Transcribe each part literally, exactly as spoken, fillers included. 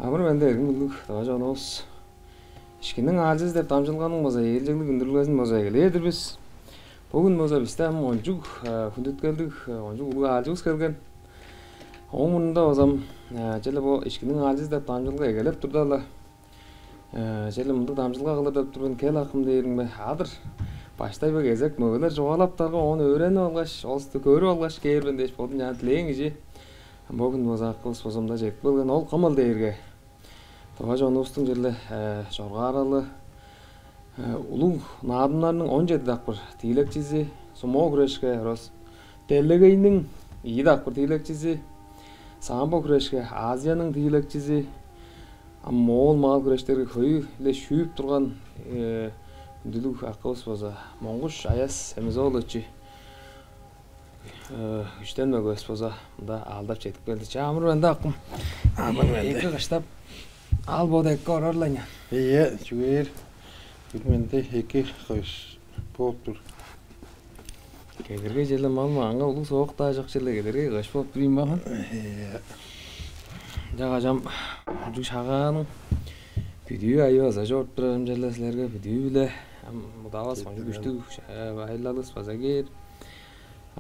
Амыр-менди, эргим хүндүлүг тыва чонувус. «Ишкинниң аалчызы» деп дамчыдылганың база ээлчеглиг үндүрүлгезин база эгелээр-дир бис. Бөгүн база бисте ам кончуг, э, хүндүткелдиг, э, кончуг улуг аалчывыс келген. Ооң мурнунда база ам, э, черле бо «Ишкинниң аалчызы» деп дамчыдылга эгелеп турда-ла, э, черле мындыг дамчыдылга кылыр деп тур мен, кел, акым, дээримге, адыр баштай бо кезек мөгелер чугаалаптарга, оон өөренип алгаш, олусту көрүп алгаш кээр мен дээш, бодум чаа дилээн кижи. Бөгүн база акывыс бо мында чедип келген. Ол кымыл дээрге, тыва чонувустуң черле, э, чоргааралы, э, улуг наадымнарның он чеди дакпыр тиилекчизи, сумо хүрешке рос-, делегейниң ийи дакпыр тиилекчизи, самбо хүрешке Азияның тиилекчизи, ам моол-маңал хүрештерге хөй-ле шүүп турган, э, хүндүлүг акывыс база Монгуш Аяс Семис-оолович, э, Үштен мөгевис база мында аалдап чедип келди. Чаа, амыр-менди, акым. Амыр-менди. Эки кыштап, аал-боду эки орар-ла ыйнаан. Ийе, чүгээр. Күн менде эки кыш бооп тур. Кедерге черле мал-маганга улуг соок-даа чок, черле кедерге кыш бооп тур ийин бе, акым. Ийе. Чаа, кажан ам, ужуг шагааның бүдүү айы база чоруп турар ам, черле силерге бүдүү-биле, ам, удавас кончуг күштүг, э, байырлалывыс база кээр.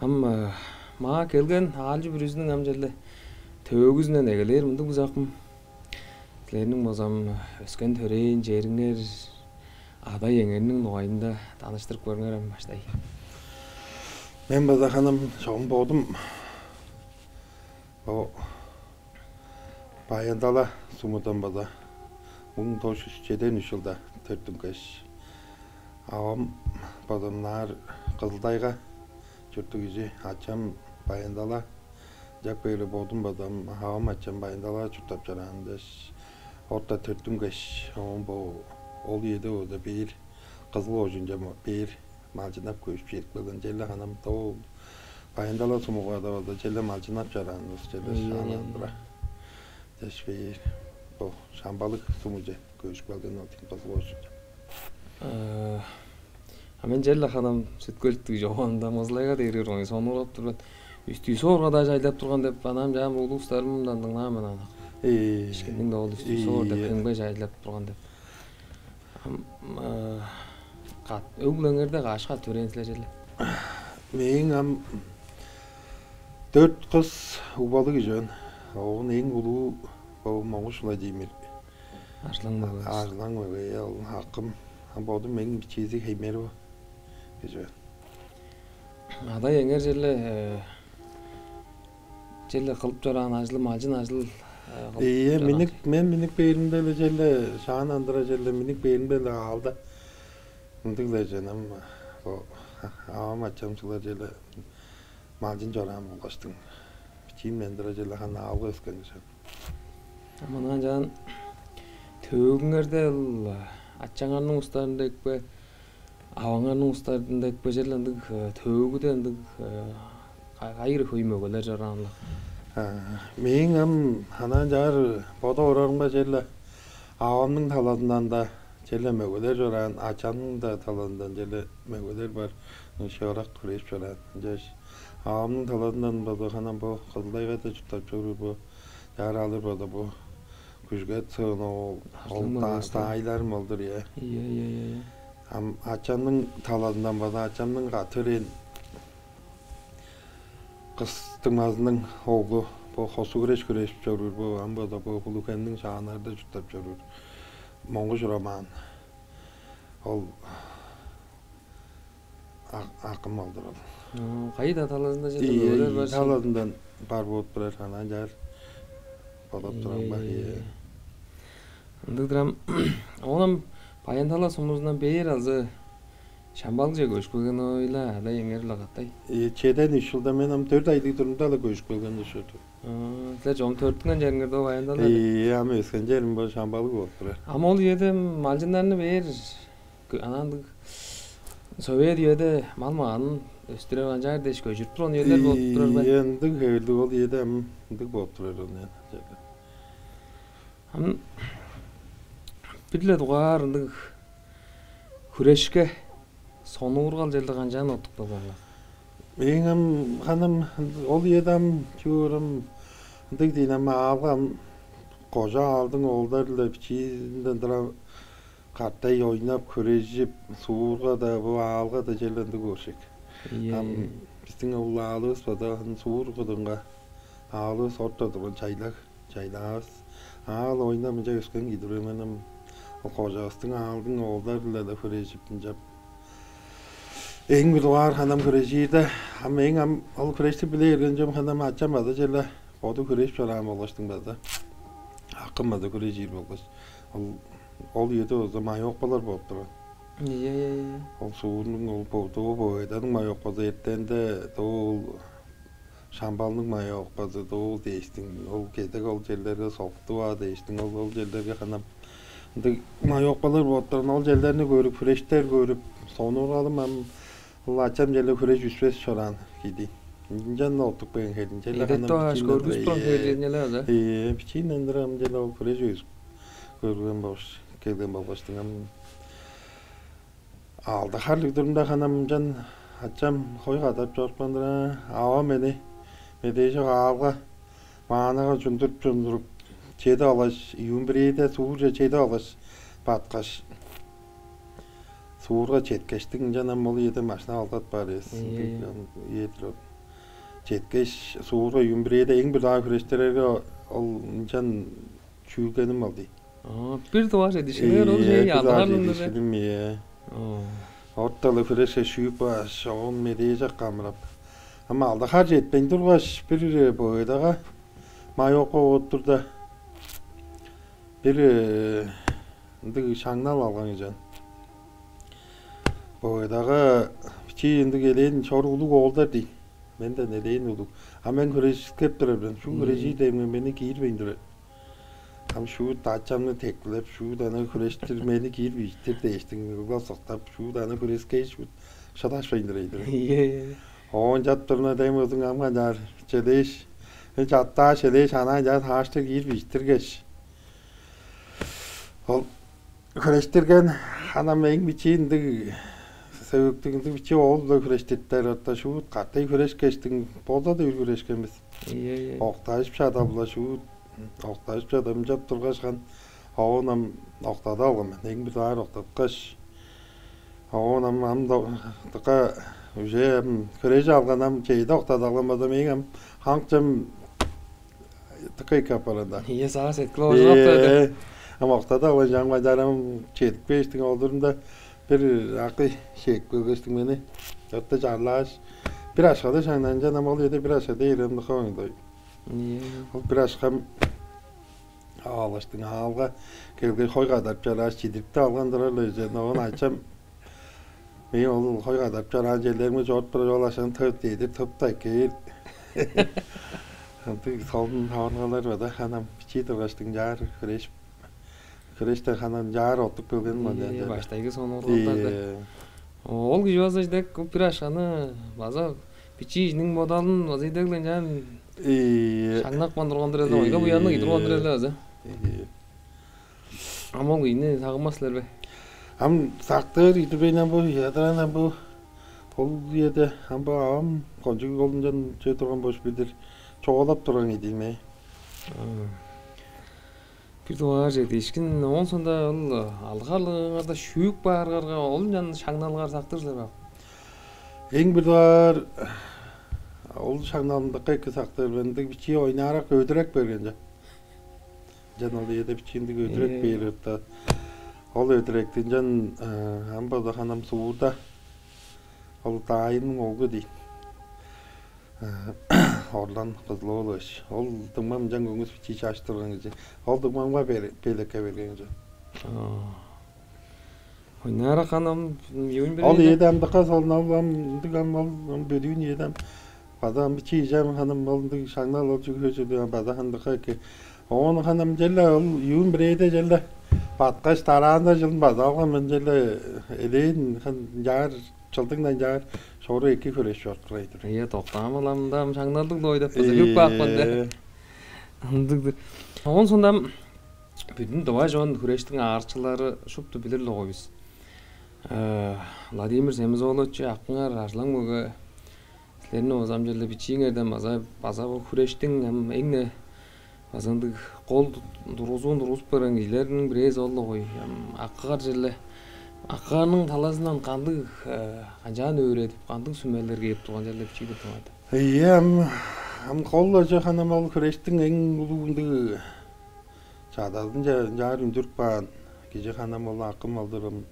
Ам, э, маа келген аалчы бүрүзүнүң ам черле төөгүзүнден эгелээр мындыг бис, акым. Силерниң база ам өскен-төрээн чериңер, ада-иеңерниң дугайында таныштырып көрүңер ам баштай. Мен база ханам чогум бодум бо Баян-Тала сумудан база муң тос чүс чеден үш чылда төрүттүнгеш, авам база мынаар Кызыл-Тайга чурттуг кижи, ачам Баян-Тала. Ынчап кээрге бодум база ам авам, ачам Баян-Талага чурттап чораан дээш, орта төрүттүнгеш, оон бо ол үеде болза бээр Кызыл кожуунче мо-, бээр малчыннап көжүп чедип келген. Черле ханам доо Баян-Тала сумуга-даа болза черле малчыннап чораанывыс, черле. Ийе, шаандан ийе, тура. Дээш бээр бо Шамбалыг сумуже көжүп келген ол, дийин, Кызыл кожуунче. Э, а мен черле ханам Сүт-Хөлдүг чогум ында Кызыл-Тайга дээрге оңай сонуургап тур мен. Үстүү Соорга-даа чайлап турган деп, анаа ам чаа улустарымдан дыңнаан мен аны. Ээ. Ишкинниң-даа ол Үстүү Соор деп, ийе, хемге чайлап турган деп. Ам, э, кат-, өг-бүлеңерде каш кат төрээн силер черле? Мээң ам дөрт кыс, угбалыг кижи мен. Оон эң улуу бо Монгуш Владимир. Арзылаң мөге. Арзылаң мөге, ол акым. Ам бодум эң бичиизи Хеймер бо кижи мен. Ада-иеңер черле, э, черле кылып чораан ажылы, малчын ажыл, э, кылып. Ийе, чораан. Миннип, мен миннип кээримде-ле черле, шаандан тура черле миннип кээримде-ле аалда. Ындыг-ла чүве, ам бо авам, ачам силер черле малчын чораан болгаштың, бичиимден тура черле ханам аалга өскен кижи мен. А мынаа чаан төөгүңерде ол ачаңарның улустары дег бе, аваңарның улустары дег бе, черле ындыг, э, төөгүде ындыг, э, ка-, кайы хире хөй мөгелер чораан-ла? А, мээң ам анаа чаар бодап орарымга, черле авамның талазындан-даа черле мөгелер чораан, ачамның-даа талазындан черле мөгелер бар, шыырак хүрежип чораан. Ынчаш авамның талазындан база ханам бо Кызыл-Тайгада чурттап чоруур бо чаар алыр база бо Күжүгет Сыын-оол, ол Арзылаң мөге, да-, даайларым ол-дур, ийе. Ийе, ийе, ийе, ийе. Ам ачамның талазындан база ачамның кады төрээн кыс дуңмазының оглу, бо хостуг хүреш хүрежип чоруур бо, ам база бо Улуг-Хемниң Шагаан-Арыгда чурттап чоруур Монгуш Роман. Ол а-, акым ол-дур ол. Оо, кайы-даа талазында черле. Ийе, мөгелер бар, ийе, шын. Талазындан бар болуп турар, анаа чаар бодап турарымга, ийе, ийе, ийе. Ындыг-дыр ам. Оон ам Баян-Тала сумузундан бээр азы Шамбалыгже көжүп келген ойла, ада-иеңер-биле катай? Э, чеден үш чылда, мен ам дөрт айлыг турумда-ла көжүп келген ышкажыл. Аа, силер чогум төрүттүнген чериңер-даа Баян-Тала бе? Ийе, ам өскен черим бо Шамбалыг болуп турар. Ам ол үеде малчыннарны бээр, кө-, анаа ындыг совет үеде мал-маганын өстүрер, канчаар дээш көжүрүп турган үелер болуп турар бе? Ийе, ындыг хевирлиг ол үеде ам ындыг болуп турар ол, ийе. Ам бир-ле дугаар ындыг хүрешке сонуургал черле канчаан оттуп келген-дир? Мээң ам ханам ол үеде ам чүве ам ындыг дийин, ам аалга ам кожа аалдың оолдары-ла бичиизинден тура катай ойнап, хүрежип, суурга-даа, бо аалга-даа черле ындыг көршек. Ийе, ам ийе. Бистиң ол аалывыс база ын суур кыдыынга, аалывыс орта турган чайлаг, чайлаавыс. Аал ойнап, мынча өскен кижи-дир мен ам. Ол кожавыстың аалдың оолдары-ла хүрежип, ынчап. Эң бир дугаар ханам хүрежирде, ам эң ам ол хүрешти биле берген чүвем, ханам ачам база черле боду хүрежип чораан болгаштың база. Акым база хүрежир болгаш. Ол, ол үеде болза маёвкалар болуп турган. Ийе, ийе, ийе. Ол суурнуң ол бо-, доо бо-, Богайданың маёвказы, эртенде доо ол Шамбалның маёвказы, доо ол дээштиң, ол кезек ол черлерге Соктуга дээштиң, ол, ол черлерге ханам ындыг маёвкалар болуп турган, ол черлерни көрүп, хүрештер көрүп, сонуургалым ам ол ачам черле хүреш үспес чораан кижи. Ынчан оттуп келген херин, черле Эдет ханам тоо аш бичиимден көргүс турар, турар, херин эле база. Ээ, бичиимден тура ам черле ол хүреш өс-, көрген болгаш, келген болгаштың ам. Алды харлыг турумда ханам ынчан ачам хой кадарып чорупкан-дыр аа. Авам мени медээжок аалга, маанага чундуруп-чундуруп, чедип алгаш, июнь бирээде суурже чедип алгаш, баткаш, суурга четкештиң, ынчан ам ол үеде машина алгат бар эвес. Ийе, ийе. Ындыг, ам, үе-дир ол. Четкеш, суурга июнь бирээде эң бир дугаар хүрештерге ол ынчан чүүлгеним ол дий. Оо, бир дугаар чедиишкиннер ол. Ийе, чей бир дугаар алдар мында бе? Чедиишкиним, ийе. Оо. Орталы хүрешке шүүп кааш, оон медээжек камырап. Ам алды хар четпейн тургаш, бир, э, Богайдага маёвка болуп турда, бир, э, ындыг шаңнал алган кижи. Богайдага бичии ындыг элээн чорук улуг оолдар дий. Менден элээн улуг. А мен хүрежип кеп турар мен. Шуут, мм, хүрежир дээрге мени киирбейн турар. Ам шуут ачамны тепкилеп, шуут аны хүрештир, мени киирбейн-дир дээштиң, ыглап-соктап, шуут аны хүрескеш, шуут шыдашпайн турар ийин. Ийе, ийе. Оон чап турна, дем ызың ам канчаар, челээш, мен чаттааш, челээш, анаа чаа тааштыр киирбейн-диргеш. Ол хүрештирген, ханам эң бичии ындыг, сөөктүг ындыг бичии оол-биле хүрештиртер, орта шуут катай хүрешкештиң, болза-даа үр хүрешкен бис. Ийе, ийе. Октажып чадап-ла шуут, октажып чадап, ынчап тургаш, ханам оон ам октадып алган мен. Эң бир дугаар октаткаш, оон ам, ам до-, дыка үже ам хүрежип алган, ам чейде октадып алган болза, мээң ам хаңчам дыка эки апарган-даа. Ийе, саа сеткил оожурап турар. Ээ, ам октадып алган чаңгай чарам чедип кээштиң олурунда бир акый шээп келгештиң мени чорта чарлааш, бир акшада шаңнанчан, ам ол үеде бир акша дээр ындыг хооң дой. Ийе. Ол бир акшам алгаштың аалга келгеш, хой кадарып чорааш, чидирипти алган турар-ла, өзен. Оон ачам: «Мээң ол хой кадарып чораан черлеримге чоруп турар, ол акшаны тып дедир, тып-даа эккээр». Ындыг солун таварылгалар база ханам бичии тургаштың чаар хүрешип, хүрештен ханам чаар оттуп келгеним ол. Ийе, чаа, баштайгы сонуургалдар-даа. Ийе. Ол кижи база идек бир акшаны база бичии кижиниң бодалын база идегле ынчан, ийе, шаңнапкан турган-дыр эле, ийе, ойга буянныг киип турган-дыр эле база. Ийе. Ам ол кижини сагынмас силер бе? Ам сактыр идирбейн ам бо, ядаран ам бо, ол үеде ам бо авам кончуг ол ынчан чөп турган болуш билдир, чугаалап турган идиме. Бир дугаар чедиишкин, оон соонда ол алгы-алгыңарда шүүп каарга, ол ынчан шаңналыңар сактыр силер бе? Эң бир дугаар ол шаңналымдыкка эки сактыр мен, ындыг бичии ойнаарак өдүрек берген чоп. Ынчан ол үеде бичии ындыг өдүрек, ээ, бээр ырта. Ол өдүректи ынчан, э, ам база ханам суурда ол даайының оглу дийин. Э, Орлан Кызыл-оолович. Ол дуңмам ынчан көңгүс бичии чаш турган кижи. Ол дуңмамга бер-, белекке берген кижи. Оо. Ойнаарак ханам, июнь бир. Ол үеде ам дыка солун, ол ам ындыг ам, ол ам бөдүүн үеде ам. База ам бичии ижем ханам ол ындыг шаңнал ол чүгле чүгле база хандыкка эки. Оон ханам черле ол июнь бирээде черле баткаш, дараанда чылын база алган мен, черле элээн хан чаар, чылдыңдан чаар шору эки хүреш чорткурай-дыр. Ийе, доктаам, ылам-даа ам шаңналдыг-ла ойдап база, ийе, хөп каапкан-даа. Ындыг-дыр. Оон соонда ам бүдүн тыва чон, хүрештиң аарыкчылары шупту билир-ле болгай бис. Э, Владимир Семис-оолович, акыңар, Аржылаң мөге, силерни база ам черле бичииңерден база, база бо хүрештиң ам эң-не База ындыг кол тургузуун тургузуп берген кижилерниң бирээзи ол-ла кой. Ам аккар черле аккарның талазындан кандыг, э, канчаан өөредип, кандыг сүмелер кээп турган черле бичии деп дыңнадым. Ийе, ам, ам кол-ла чок, ханам ол хүрештиң эң улуг ындыг чадазынче ынчаар үндүрүп каан кижи ханам ол акым алдырым.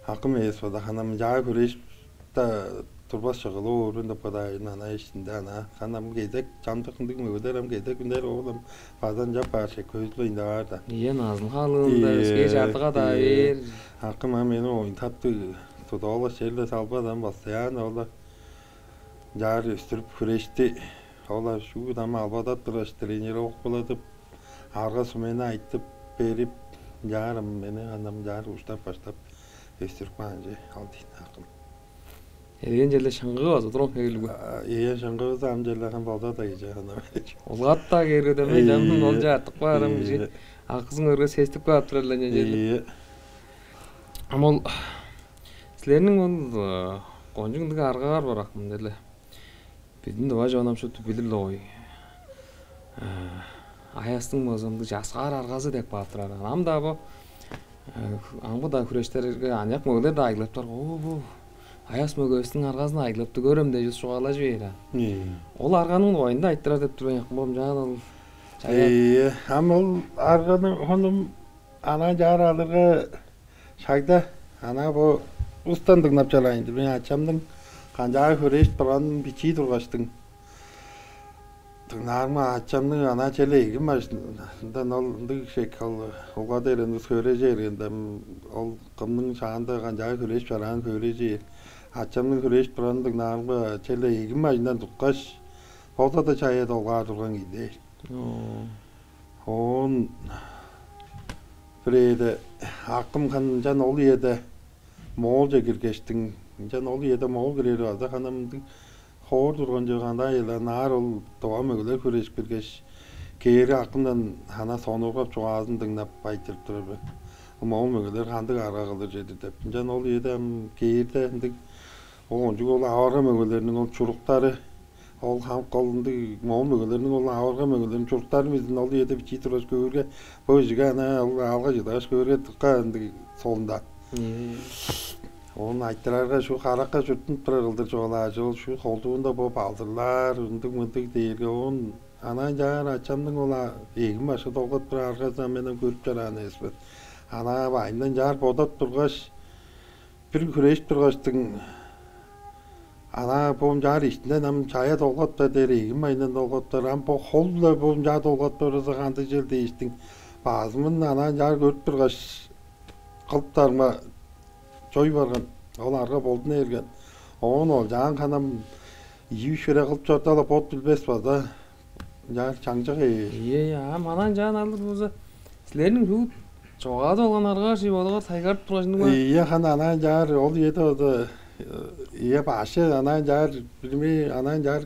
Акым эвес бода ханам ынчаар хүреш-даа турбас чыгылы оорун деп бодаайын ана иштинде ана. Ханам кезек чамдык ындыг мөгелер ам кезек үндер оолам база ынчап баар чек көзүлө ында баар да. Ийе, назыл халыында өске чардыга-даа бээр. Акым ам мени оюн таптыг тудуп алгаш черле салбадан постоянно ола ынчаар өстүрүп хүрешти. Ола шуут ам албадап тургаш тренировкаладып, арга-сүмени айтып берип, ынчаар ам мени ханам ынчаар уштап-баштап өстүрүп каан че, ол дейн акым. Элээн черле шыңгыы база турган хевирлиг бе? Ийе, шыңгыывыс ам черле хам болза-даа кижи ханам. Улгат-даа кээрге дөмей чамдын ол чаартык баарым кижи акызын көргеш сестип каап турар эле черле. Ийе. Ам ол силерниң ол кончуг ындыг аргаңар бар акым черле. Биздин дывай чонам шупту билир-ле ой. Аястың база ындыг часкаар аргазы деп каап турар. Ам-даа бо аңгы-даа хүрештерге аныяк мөгелер-даа айгылап турар. Оо, бу аяс мөгевистиң аргазын айгылаптыг көрем дежис чугаалажы бээр. Ол арганың дугайында айтырар деп турбайн акым болум жаан ол. Ийе, ам ол арганы хонум анаа чаар алырга шагда анаа бо устан дыңнап чалаайын мен ачамның канчаа хүрээш турганын бичии тургаштың. Дыңнаарымга ачамның анаа челе эгим бажындан ол ындыг шек ол улгады эрен ус хөөрежи эргенде ол кымның шаанда канчаа хүрээш чараан хөөрежи ачамның хүрээш турганын дыңнаарымга челе эгим бажындан туткаш болза-да чаяа долгаар турган киде. Оон бирээде акым хынчан ол үеде Моолче киргештиң, ынчан ол үеде Моол кирери база ханамдыг хоор турган чыгандаа ыйланаар ол дова мөгелер хүрежип киргеш, кээри акымдан хана сонургап чугаазын дыңнап айтырып турар мен. Моол мөгелер кандыг арга кылыр чедир деп. Ынчан ол үеде ам кээрде ындыг ол кончуг ол аварга мөгелериниң ол чуруктары ол хамык ол ындыг моол мөгелериниң ол аварга мөгелериниң чуруктарын биздин ол үеде бичии тургаш көөрге бо кижиге ана ол аалга чыдыгаш көөрге дыка ындыг солундаан. Оон айтырарга шу каракка чурттунуп турар кылдыр чугаалаажы ол шу холдуунда бо балдырлаар ындыг мындыг дээрге оон анаа чаар ачамның ол эгим башка долгап турар аргазы мен көрүп чораан эвес мен. Анаа байындан чаар бодап тургаш бир хүрээшип тургаштың анаа бо ынчаар иштинден ам чая долгап-даа дээр эгим айындан долгаптар ам бо хол-ла бо ынчаар долгаптар база кандыг чер дээштиң баазымын анаа ынчаар көрүп тургаш кылыптарымга чой барган ол арга болдуна берген оон ол чаан ханам ийи-үш хире кылып чорда-ла бот билбес база Ынчаар чаңчык ээ. Ийе, ийе, ам анаа ынчаан алыр болза, силерниң бүгү чогаадып алган аргааржы бодуңар сайгарып турган чүнүң бе? Ийе, хана анаа ынчаар ол үеде ода ийе башы анаа ынчаар билими анаа ынчаар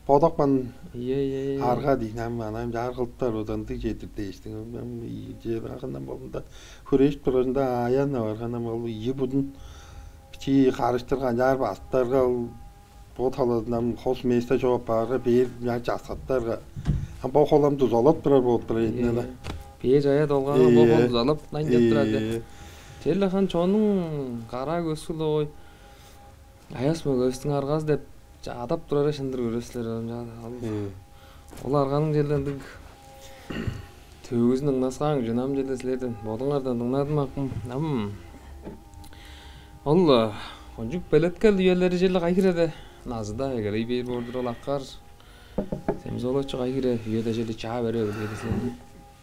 бодокпан Ийе, ийе, ийе. Арга дейн ам анаа ынчаар кылыптар ода ындыг чедир дээштиң. Ам ийе акындан болунда хүрээшип турганда аян барганам ол ийи будун бичии карыштырган ынчаар бастарга ол Бо талазындан хос месте чоп баарга бээр мынчаар часкаттарга ам бо холам дузалап турар болуп турар эдине да. Бээр чая долгаан бо хол дузалап найн деп турар де. Черле хан чонуң караа көскүл ой. Аяс мөгөстүң аргазы деп адап турары шындыр көрөсүлөр. Ол арганың черле ындыг Төвүзүн ыңнаскаан күжүн ам чеде силерден бодуңардан дыңнадым акым. Ам ол кончуг белеткел үелери черле кай хиреде назыда эгелей бээр боор-дур ол аккаар. Семзолочу кай хире үеде черле чаа берип эгелээр силерни.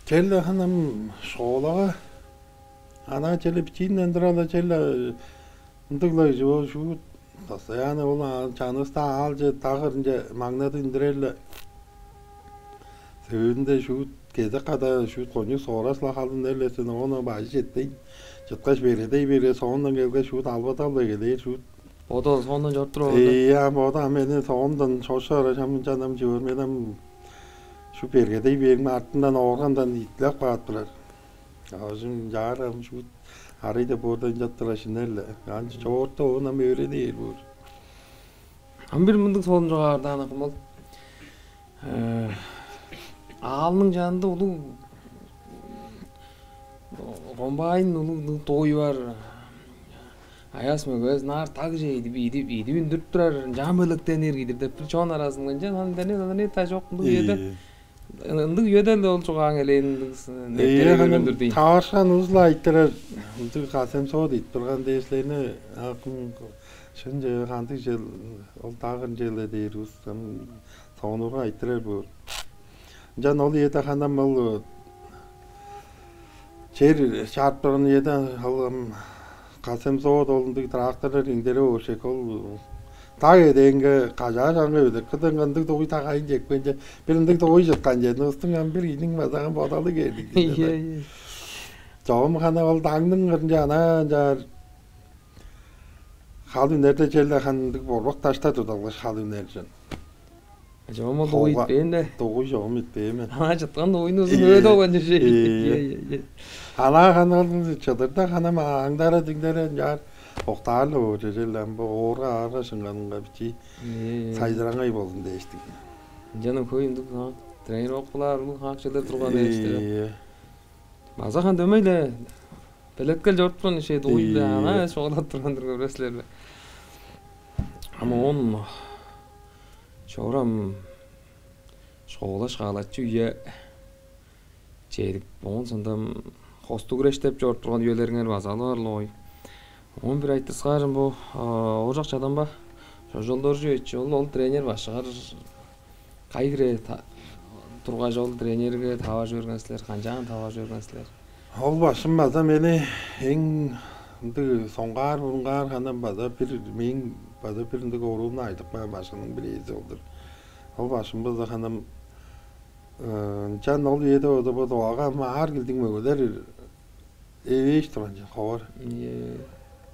Черле ханам шоолага ана черле бичиинден тура-ла черле ындыг-ла кижи ол шуут постоянно ол чанывыста аалче дагырынче маңнады үндүрер-ле. Сөөлүнде шуут кезек када шуут кончуг соорас-ла халдын эрлерсен оон бажы четпейн чыткаш бередей бере соондан келгеш шуут албадал-ла келээр шуут. Боду соондан чоруп туруп алган. Ийе, боду ам мени соомдан чоша ара чамынчан ам чыыр мен ам шу бергедей бериң артындан ооргандан итлеп каап турар. Ажым жаарам шуут арый деп боордан чаттыра шинер-ле. Ан чоорту оон ам өөренээр боор. Ам бир мындыг солун чугаалардаан акым ол. Э, аалның чанында улуг комбайн, улуг, улуг дугуй бар. Аяс мөгези ынаар дагже идип, идип, идип үндүрүп турар, ынчаан белеткенир кижи-дир деп, бир чон аразынга ынчан, ам дени, дени та чок, ындыг үеде. Ийе. Ындыг үеде-ле ол чугаан элээн ындыг с-, нептерей. Ийе, ханам, көрүндүр дийин. Таварышкан улус-ла айтырар, ындыг Ка-Сем-Соо ийип турган дээш-ле, акым, шын чүве, кандыг чүвел, ол даг ынча-ла дээр улус, ам, сонуургап айтырар боор. Ынчан ол үеде, ханам, ол чер чарып турган үеде, ол, ам, Ка-Сем-Соо ол ындыг тракторлар эңдере боор чек, ол даг эдээнге кажаа чаңгай бедер. Кыдыынга ындыг дугуй даг кайын чекпейн че, бир ындыг дугуй чыткан че, улустуң ам бир кижиниң база ам бодалы кээр дийин. Ийе, ийе. Чогум, ханам, ол дагның кырынче анаа ынчаар хал үнерде черле хандыг борбак дашта тудалгаш хал үнер чүве. Чогум ол дугуй итпээн-даа. Дугуй чогум итпээн мен. Анаа чыткан дугуйну узун. Ийе, өөде болган чүве. Ийе. Ийе, ийе, ийе. Анаа ханам чыдырда, ханам, аңдара-диңдере ынчаар октаар-ла боор чүве, черле ам бо оорга-аарга шыңганынга бичии. Ийе, ийе. Сайзыраңгай болзун дээштиң. Ынчан хөй ындыг, а, тренировкалар, улуг хаак черлер турган дээштиң. Ийе. База ханам дөмей-ле белеткел чоруп турган ышкажыл-даа. Ийе. Анаа эвес чугаалап турган-дыр, көрбес силер бе? Ам оон чогум школа шкалачы үе чедип, оон соонда хостуг хүреш деп чоруп турган үелериңер база-ла бар-ла болгай. Оон бир айтырыксаарым бо, а, Ооржак Чадамба Чожалдоржуевич, ол, ол тренер башкыңар кайы хире та-, тургаш, ол тренерге таваржы берген силер, канчаар таваржы берген силер? Ол башкым база мени эң ындыг соңгаар, бурунгаар ханам база бир, мээң база бир ындыг оруумну айдып каан башкымның бирээзи ол-дур. Ол башкым база ханам, э, ынчан ол үеде болза бо Тывага ам аар килдиг мөгелер эвээш турган чүве, ховар. Ийе.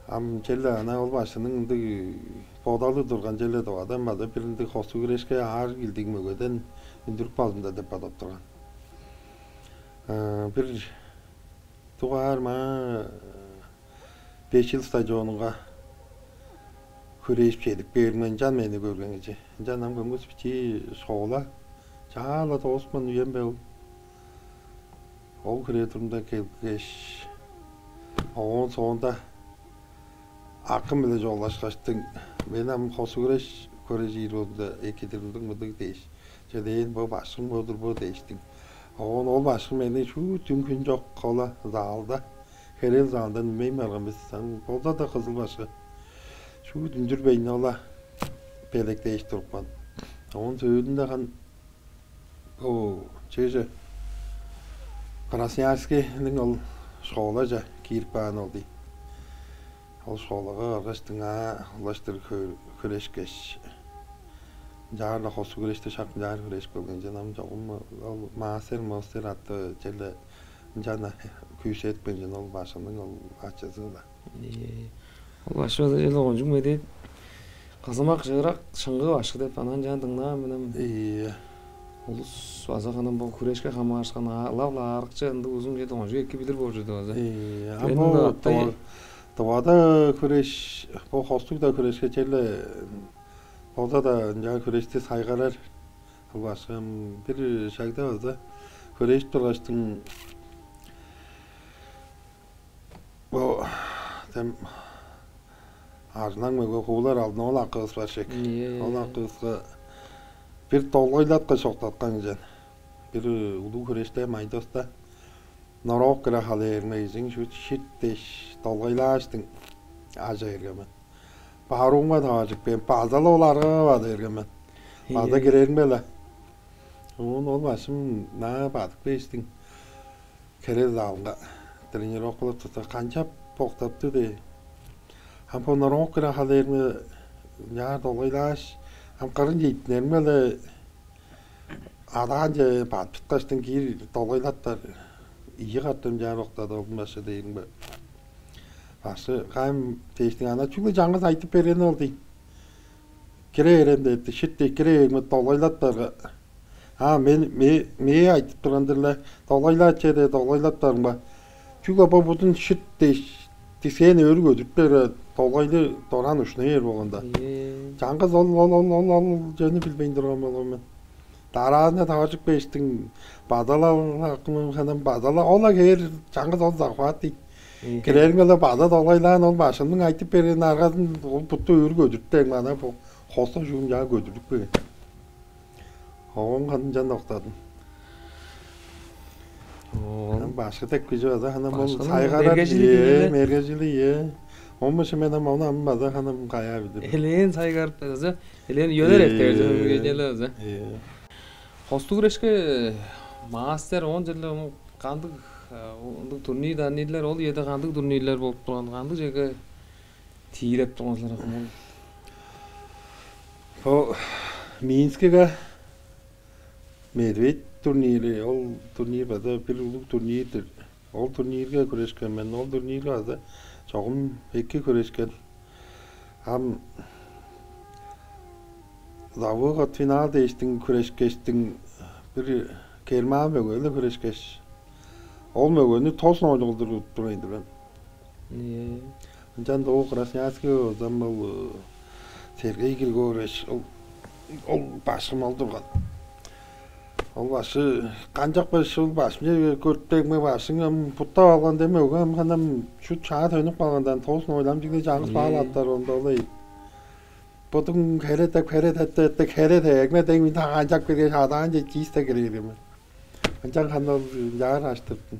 Ам черле анаа ол башкының ындыг бодалы турган, черле Тывадан база бир ындыг хостуг хүрешке аар килдиг мөгеден үндүрүп каалым-даа деп бодап турган. Э, бир дугаар маа беш чыл стадионунга хүрежип чедип кээримге, ынчан мени көрген кижи. Ынчан ам көңгүс бичии школа чаа-ла доозупкан үем бе ол. Ол хире турумда келгеш, оон соонда акым-биле чугаалашкаштың, мен ам хостуг хүреш көрежир болзумза, эки-дир, ындыг-мындыг дээш, чедээн бо башкың бо-дур бо дээштиң. Оон ол башкы мени шуут дүн-хүн чок ол-ла залда, херел залындан үнмейн барган бис. Ам болза-даа кызыл башкы. Шуут үндүрбейн ол-ла белеткээш турупкан. Оон сөөлүнде ханам бо чеже Красноярскийниң ол школаже киирип каан ол дийин. Ол школага баргаштың, аа, улаштыр хө-, хүрешкеш, ынчаар-ла хостуг хүрешти шак ынчаар хүрешип келген чүве. Ам чогум ол мастер, мастер аттыг черле ынчан күүсеткен чүве ол башкының ол ачызы-ла. Ийе. Ол башкы база черле кончуг медээт, кызымак, чыырак, шыңгыы башкы деп, анаа ынчаар дыңнаан мен ам. Ийе. Улус база ханам бо хүрешке хамаарышкан, а, ылап-ла аарыкче ындыг узун чеде кончуг эки билир боор чүве база. Ийе. Ам бо Тыва-, Тывада хүреш, бо хостуг-даа хүрешке черле болза-даа ынчаар хүрешти сайгарар. Ол башкым бир шагда база хүрежип тургаштың, бо дем арзылаң мөге Куулар Алдын-оол акывыс бар чек. Ийе, ийе. Ол акывыска бир долгайлаткаш октаткан чүве. Бир улуг хүреште, майдоста, норовка-ла халыырымга, кижиң шуут ширт дээш долгайлааштың, ажа берген мен. Баруумга таваржып кээп, база-ла ол аргага бада берген мен. База, ийе, киреримге-ле. Оон ол башкым наа бадып кээштиң, херел залынга тренировкалап турда, канчап октаптыг дээр. Ам бо норовка-ла халыырымга ынчаар долгайлааш, ам кырынче идинеримге-ле адаанче бадып чыткаштың, киир долгайлаптар, ийи катап ынчаар октады ол башкы дээримге. Башкы, кайым дээштиң, анаа чүгле чаңгыс айтып бергени ол дийин. Кире берем дээпти, ширт дээш кире бээримге, долгайлаптарга. А мен, ме-, мээ айтып турган-дыр-ла, долгайлаачы дээр, долгайлаптарымга. Чүгле бо будун ширт дээш, дискээн өрү көдүрүп бээр, долгайлы дораан ушнай бээр болганда. Ээ. Чаңгыс ол, ол, ол, ол, ол чүвени билбейн турган болган мен. Дараазында таваржып кээштиң, бадалал акымын ханам бадала ола кээр чаңгыс ол захват дий. Кирээриң-биле бада долгайлаан ол башкымның айтып берген аргазын ол бутту өрү көдүртпең мана бу хостуг чуум чаа көдүрүп берген. Оон ханынчан октадым. Оон башкы деп кижи база ханам ол сайгарар мергежили. Мергежили. Ие. Оммушу мен ам ону ам база ханам каяа билдим. Элээн сайгарып база элээн үелер эртер жөнүнгенеле база. Ие. Хостуг күрешке мастер оон черле кандыг ындыг турнир даннирлер ол үеде кандыг турнирлер болуп турган кандыг черге тиилеп турган силер акым ол? Бо Минскиге медведь турнири ол турнир база бир улуг турнир-дир. Ол турнирге күрешкен мен. Ол турнирге база чогум эки күрешкен. Ам завыгот финал дээштиң күрешкештиң бир герман мөгөөле күрешкеш, ол мөгөнү тос ноль кылдыр уттур мен. Ынчан доо Красноярский озам ол Сергей Григорьевич ол ол башкым ол турган. Ол башкы канчап башкы ол башкымче көрүптегме башкың ам буттап алган деме өгем ханам шут чаа төнүп калгандан тоозун ойлам чигде чаңгыс баал аттар онда олай. Будуң хере деп хере деп деп хере дегме дең мында канчап кирген шадаан же чиисте кирер эме. Ынчан ханна ол жаар аштырыптым.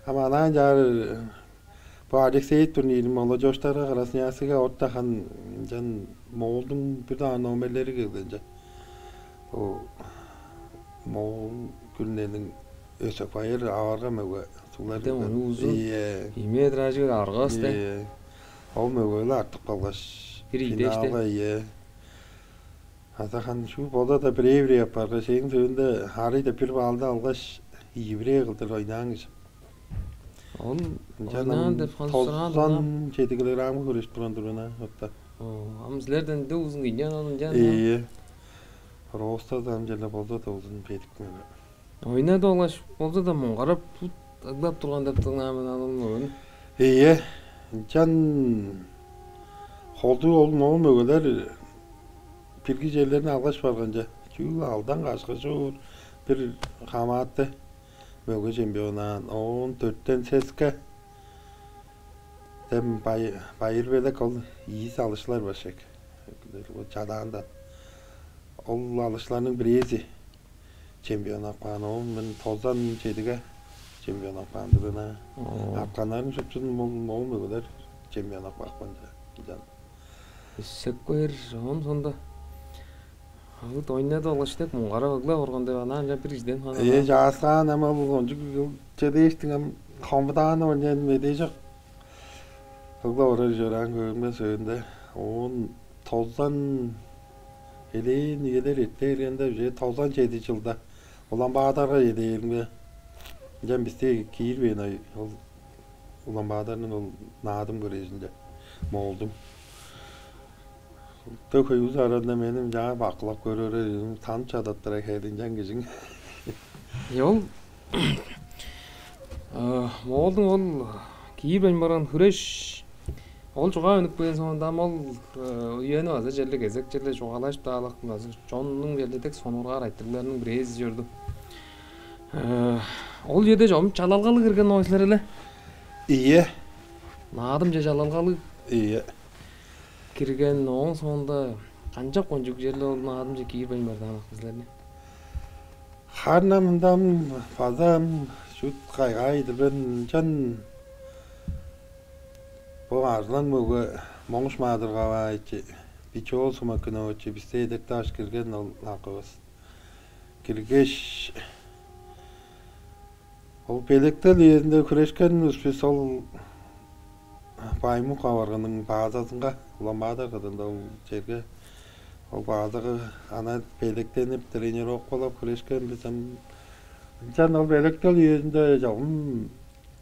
Ама анаан жаар бо Алексей турнирин молодёжтарга Красноярскиге оттахан ынчан Моолдуң бир даан номерлери келген ынча. Бо Моол күрүнениң өсөк байыр аварга мөге сулар Дем ону узун. Ие. Ийме дражык аргас де. Ие. Ол мөгеле артып калгаш. Бир ийде иште. Финалга ие. Азахан шу болза-да бирээ-бирээ апаргаш, эң сөөлүнде арый деп бир баалды алгаш, ийи-бирээ кылдыр ойнаан кижи. Ол Ынчан ойнаан ам деп хансыраан тозан чеди килограммга хүреш турган турган отта. Ам силерден де узун кийген ол ынчан. Ийе. Роста да ам жерде болза да узун бедик мөге. Ойнады олгаш болза да муңгарап тут ыглап турган деп дыңнаан мен анын мөгөнү. Ийе. Ынчан холдуу ол моон мөгелер бирги черлерин алгаш барган че. Чүгле алдан кашкы чуур бир хамааты мөге чемпионаан оон төрттен сеске дем байыр белек ол ийис алышлар бар шек. Чадаанда ол алышларның бирээзи чемпион апкаан оон мен тозан чедиге чемпион апкаан дырына. Апканнарын шутчун мол мол мөгелер чемпион апкаапкан жан. Сөкпээр оон сонда Агыт ойнады ол ыштек муңгарап ыглап орган деп анаа ынчан бир кижиден хана Ээ жааскаан ама ол кончуг чедээштиң ам хомудааны ойнаан медээ чок. Ыглап орар чораан көөрүмге сөөнде оон тозан элээн үелер эрте бергенде уже тозан чеди чылда Улан-Баатарга чедээримге ынчан бисти киирбээн ай ол Улан-Баатарның ол наадым көрээжинче моолдум. Дөө хөйүс арада мени мынчаар бакылап көрүрү, танып чадаттыр хейлинчен кижиң. Е ол моолдуң ол киирбейн барган хүреш ол чугаа өнүп келген соонда ам ол үени база черле кезек черле чугаалажып даалак база чоннуң черле дег сонуургаар айтырыгларының бирээзи чорду. Ол үеде чогум чалалгалыг кирген оңойлар эле. Ийе. Наадымче чалалгалыг. Ийе. Кирген ооң соонда канчап кончуг черле ол наадымче киирбейн бардаан акты силерни? Харна мындан база шут кайгаа идирбен ынчан бо арзылаң мөге Моңуш Маадыргаваайчы, Бичоол Сумакиновичи бисте эдертааш кирген ол акывыс. Киргеш, ол белектел үезинде хүрешкен успес ол Баймук аваргының баазазынга уламаада кыдында ол черге ол баазага ана белектенип тренировкалап хүрешкен бис ам ынчан ол белектел үезинде чогум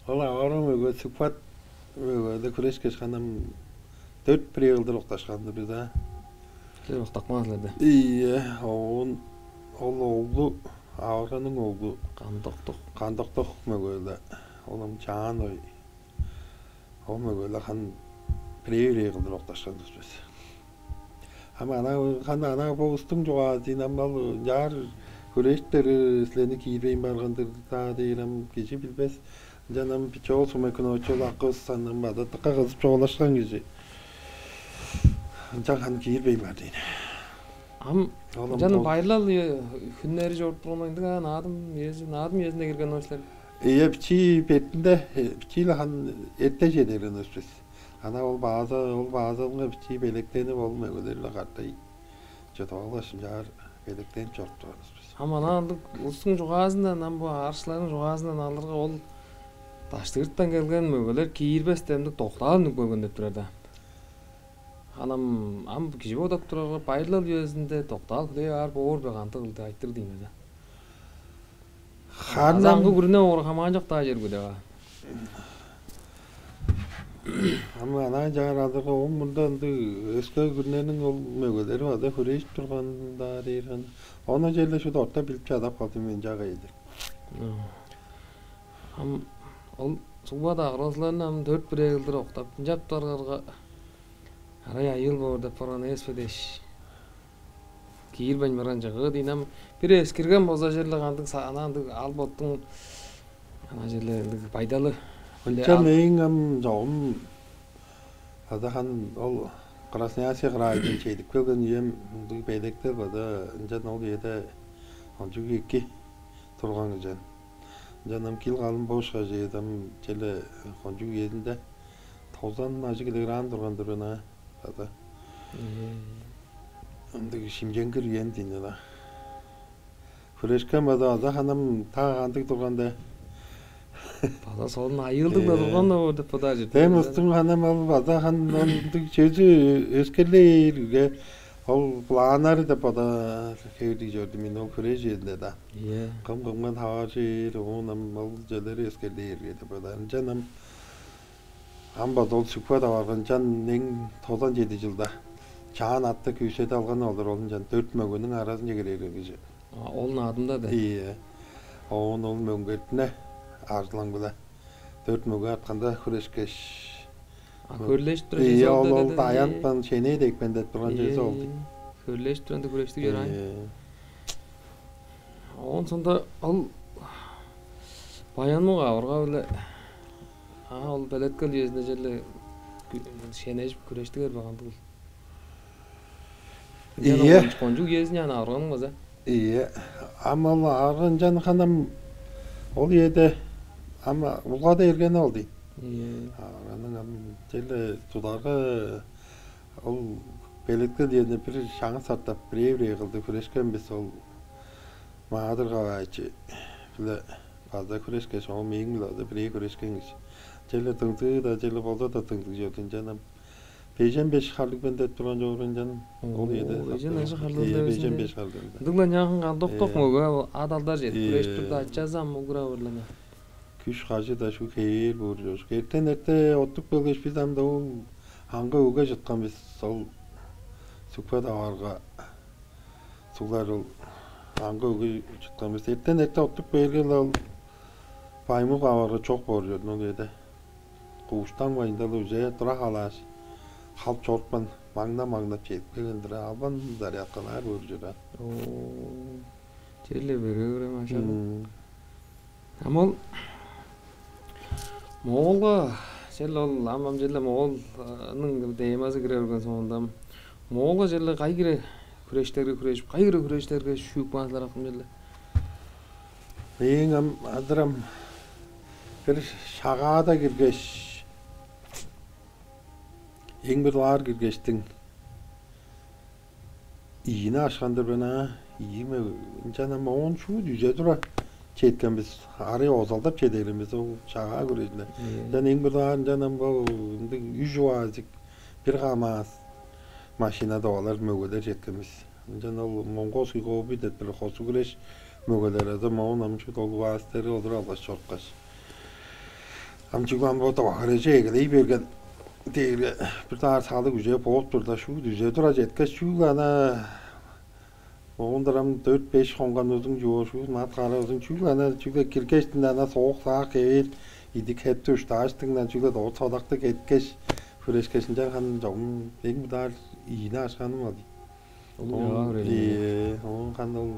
ол аварым өгө сыппат өгөде хүрешкеш ханам төрт бирээ кылдыр окташкан-дыр бис а. Силер октапкан силер да. Ийе, оон ол оглу аварганың оглу Кандоктук. Кандоктук мөгөөле. Олам чаан ой. Ол мөгөөле хан бирээ-бирээ кылдыр окташкан туспес. Ам ана хан ана бо устуң чугаазын ам ал ынчаар Хүрээштери силерни киирбейн барган-дыр-даа дээр, ам кижи билбес. Ынчан ам Пчол Сумекинович ол акывыс ам база дыка кызып чугаалашкан кижи. Ынчан ханы киирбейн бар дейн. Ам ол ам ынчан ол- байырлал, э, хүннери чоруп турган ындыг, а, наадым үези, наадым үезинде кирген ол силер. Ийе, бичии бетинде, э, бичии-ле ханы эрте чедерген бис. Ана ол база, ол базалынга бичии белектенип, ол мөгелер-биле кады чыдып алгаш, ынчаар белектенип чоруп турганывыс бис. Ам ана ындыг улустуң чугаазындан, ам бо аарыкчыларның чугаазындан алырга, ол Даштыгыртан келген мөгелер киирбес демдик доктаал үнүп келген деп турар-даа. Анам ам кижи бодап турарга, байырлал үезинде доктаал хүлээп аар боор бе, кандыгыл деп айтыр дейм эзе. Харын ам аңгы күрүне оор хамаан чок-даа чер күлева. Ам анаа чаар алырга, ооң мурнунда ындыг өске күрүнениң ол мөгелери база хүрежип турган-даа дээр ханы. Ону черле шуут орта билип чадап калдым мен, чагай деп. Ам ол сугба-даа кыргызларны ам дөрт-бирээ кылдыр октап, ынчап турарга, арай айыыл боор деп барган эвес бе дээш, киирбейн барган чыгыы дейн. Ам бир эскерген болза, черле кандыг са-, ана ындыг ал боттуң ана черле ындыг байдалы. Ынча мээң ам чогум Адахан ол Красноярский крайдан чедип келген үем, ындыг белектер база ынчан ол үеде кончуг эки турган кижи. Ынчан ам кил калын болушкаш, ам черле кончуг үезинде тозан ажыг килограмм турган-дыр ына база. Ындыг шимченгир үен дейн ына. Хүрешкен база, база ханам та кандыг турганда. База солун айыылдыг-ла турган-даа боор деп бодаар чүве. Дем устуң ханам ол база хан ол ындыг чөзү өскерлээр үге, ол планнары деп бодаар хевирлиг чорду мен ол хүреш үезинде-даа. Ийе. Кым кымга таваржыр, оон ам ол чөлери өскерлээр үге деп бодаар. Ынчан ам ам база ол сүкпе таварган чан эң тозан чеди чылда чаан атты күүседи алган олар, ол ынчан дөрт мөгениң аразынче кирерген кижи. А, ол наадымда да? Ийе. Оон ол мөңгертине арзылаң-биле дөрт мөге артканда хүрешкеш. А, хөрлешип турар. Ийе, чезе ол, ол олду даян пан шенээ декпен деп турган чезе олду. Хөрлешип турганда хүрештиг чораан. Ийе. Оон сонда ол баянмуг авырга-биле, а, ол белеткел үезинде черле шенежип хүрештиг эрбе кандыгыл. Ийе. Кончуг үезин аны авырганың база. Ийе. Ам ол арган чан ханам ол үеде ам улгада эргени ол дейн. Ийе. Арганың ам черле тударга ол белеткел үеде бир шаңы сартап бирээ-бирээ кылды хүрешкен бис ол Маадыр Каваевич-биле база хүрешкеш, оон мээң-биле база бирээ хүрешкен кижи. Черле дыңзыы-даа, черле болза-даа дыңзыг чорду. Ынчан ам бежен беш харлыг мен деп турган чоор ынчан. Ол үеде. Бежен ажыг харлыг. Бежен беш харлыг. Ындыгла няхан кандок-док мөге ат алдар чедип күреш турда ачазы ам угура бырлана. Күш кажы-даа шу хевээр боор чоожук. Эртен эрте оттуп келгеш, бис ам-даа ол аңгы өгге чыткан бис. Ол сүкпе таварга суглар ол аңгы өгге чыткан бис. Эртен эрте оттуп бээрге-ле ол баймыл каварга чок боор чордун ол үеде. Кууштан байында-ла уже тура халааш, халып чорупкан, маңна-маңнап чедип келген-дир, албан зарядкалаар көрүп чораан. Оо, черле берге көрем ашак. Ам ол Моолга черле ол ам ам черле Моолның темазы кире берген соонда, ам Моолга черле кай кире хүрештерге хүрежип, кай кире хүрештерге шүүп каан силер акым черле? Мээң ам адырам бир шагаада киргеш, эң бир даар киргештиң ийини ашкан-дыр мен аа. Ийиме ынчан ам оон шуут үзе тура четкен бис. Арый озалдап чедерин бис ол чагаа хүрежинде. Ынчан эң бир даар ынчан ам бо ындыг үш уазик, бир камаз машина довалар мөгелер четкен бис. Ынчан ол монгол хигови деп бир хосу күреш мөгелер азы моон ам шуут ол уазиктери олур алгаш чорупкаш. Ам чүгле ам бо довахареже эгелей берген дээрге бир даар салыг үже бооп турда, шуут үзе тура четкеш, чүгле ана оон-дыр ам дөрт-беш хонган узун чугур, шуут мат кара узун, чүгле ана чүгле киргештин ана соок-саак кевээр, идик-хепти уштааштыңдан чүгле довут содакты кеткеш, хүрешкеш, ынчан ханын чогум эң быдаар ийини ашканым ол. Улуг чагаа хүрежи. Ээ, оон ханын ол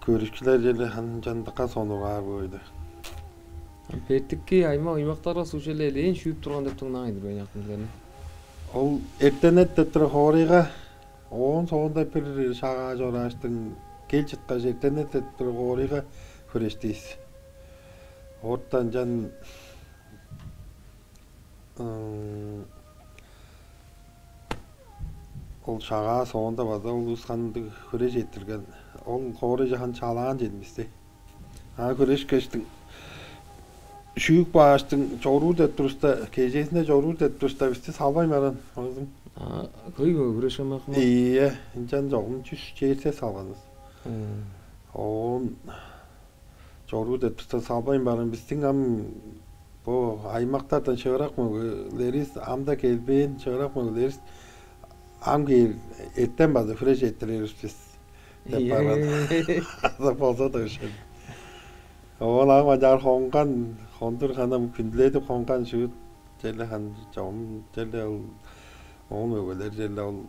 көрүкчүлер черле ынчан дыка сонуургаар боор-дур. Бертикки аймак-уймактарга суг черле элээн шүүп турган деп дыңнаан-дыр мен, акымчыларны. Ол эртенет деп тура хоорайга, оон соонда бир шагаа чорааштың кел чыткаш, эртенет деп тура хоорайга хүрээштивис. Оортан ынчан м, ол шагаа соонда база улус кандыг хүреш эрттирген. Ол хоорайже хан чалаан чедимисти. А, хүрешкештиң, шүүп кааштың, чоруур деп турувуста, кежээзинде чоруур деп турувуста, бисти салбайн барган, оозум. А, хөй бе, хүрешкен бакым? Ийе, ынчан чогум чүс черсе салганывыс. Мм. Оон чоруур деп турувуста, салбайн барган, бистиң ам бо аймактардан шыырак мөгелеривис, ам-даа келбээн шыырак мөгелеривис ам кээр, эртен база хүреш эрттирер бис деп барган. Ийе. Азы болза-даа ышкаш. Оон ам ынчаар хонган, хондур ханам хүндүледип хонган шуут, черле хан чогум, черле ол оон мөгелер, черле ол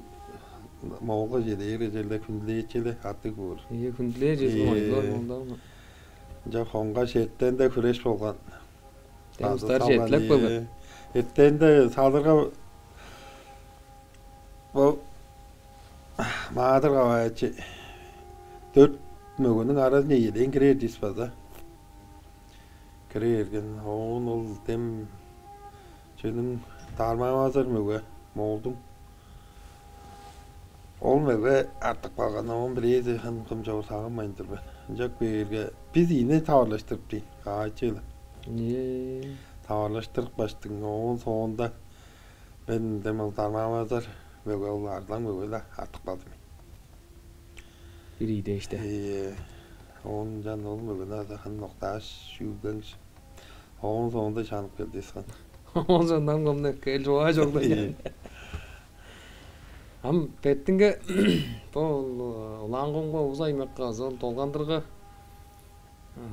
Моолга чедээрге, черле хүндүлээчү-ле аттыг боор. Ийе, хүндүлээр чедип. Ийе. Оюглар моолдагы. Ынча хонгаш, эртенде хүреш болган. Дем база устар салган, четилеп, ийе, келген. Эртенде салырга, бо маадыр каваачы дөрт мөгениң аразынче элээн кирер дис база. Кире берген. Оон ол дем чөнүң дармаавазар мөге, Моолдуң. Ол мөге артып калган, оон бирээзи хын кым чогур сагынмайн тур мен. Ынчап кээрге, бис ийни таварлаштырып дий, каачы-ла. Ээ. Таварлаштырып каштың, оон соонда мен дем ол дармаавазар мөге, ол арзылаң мөге-ла артып калдым. Бир ийи дээш-те. Ийе. Оон ынчан ол мөгени аза ханы ноктааш, шүүгенчи. Оон соонда чанып келди ыскан. Оон соондан кымны эккел чугаа чогда. Ийе. Ам бертинге бо улаан комга, уза аймакка азы ол долгандырга,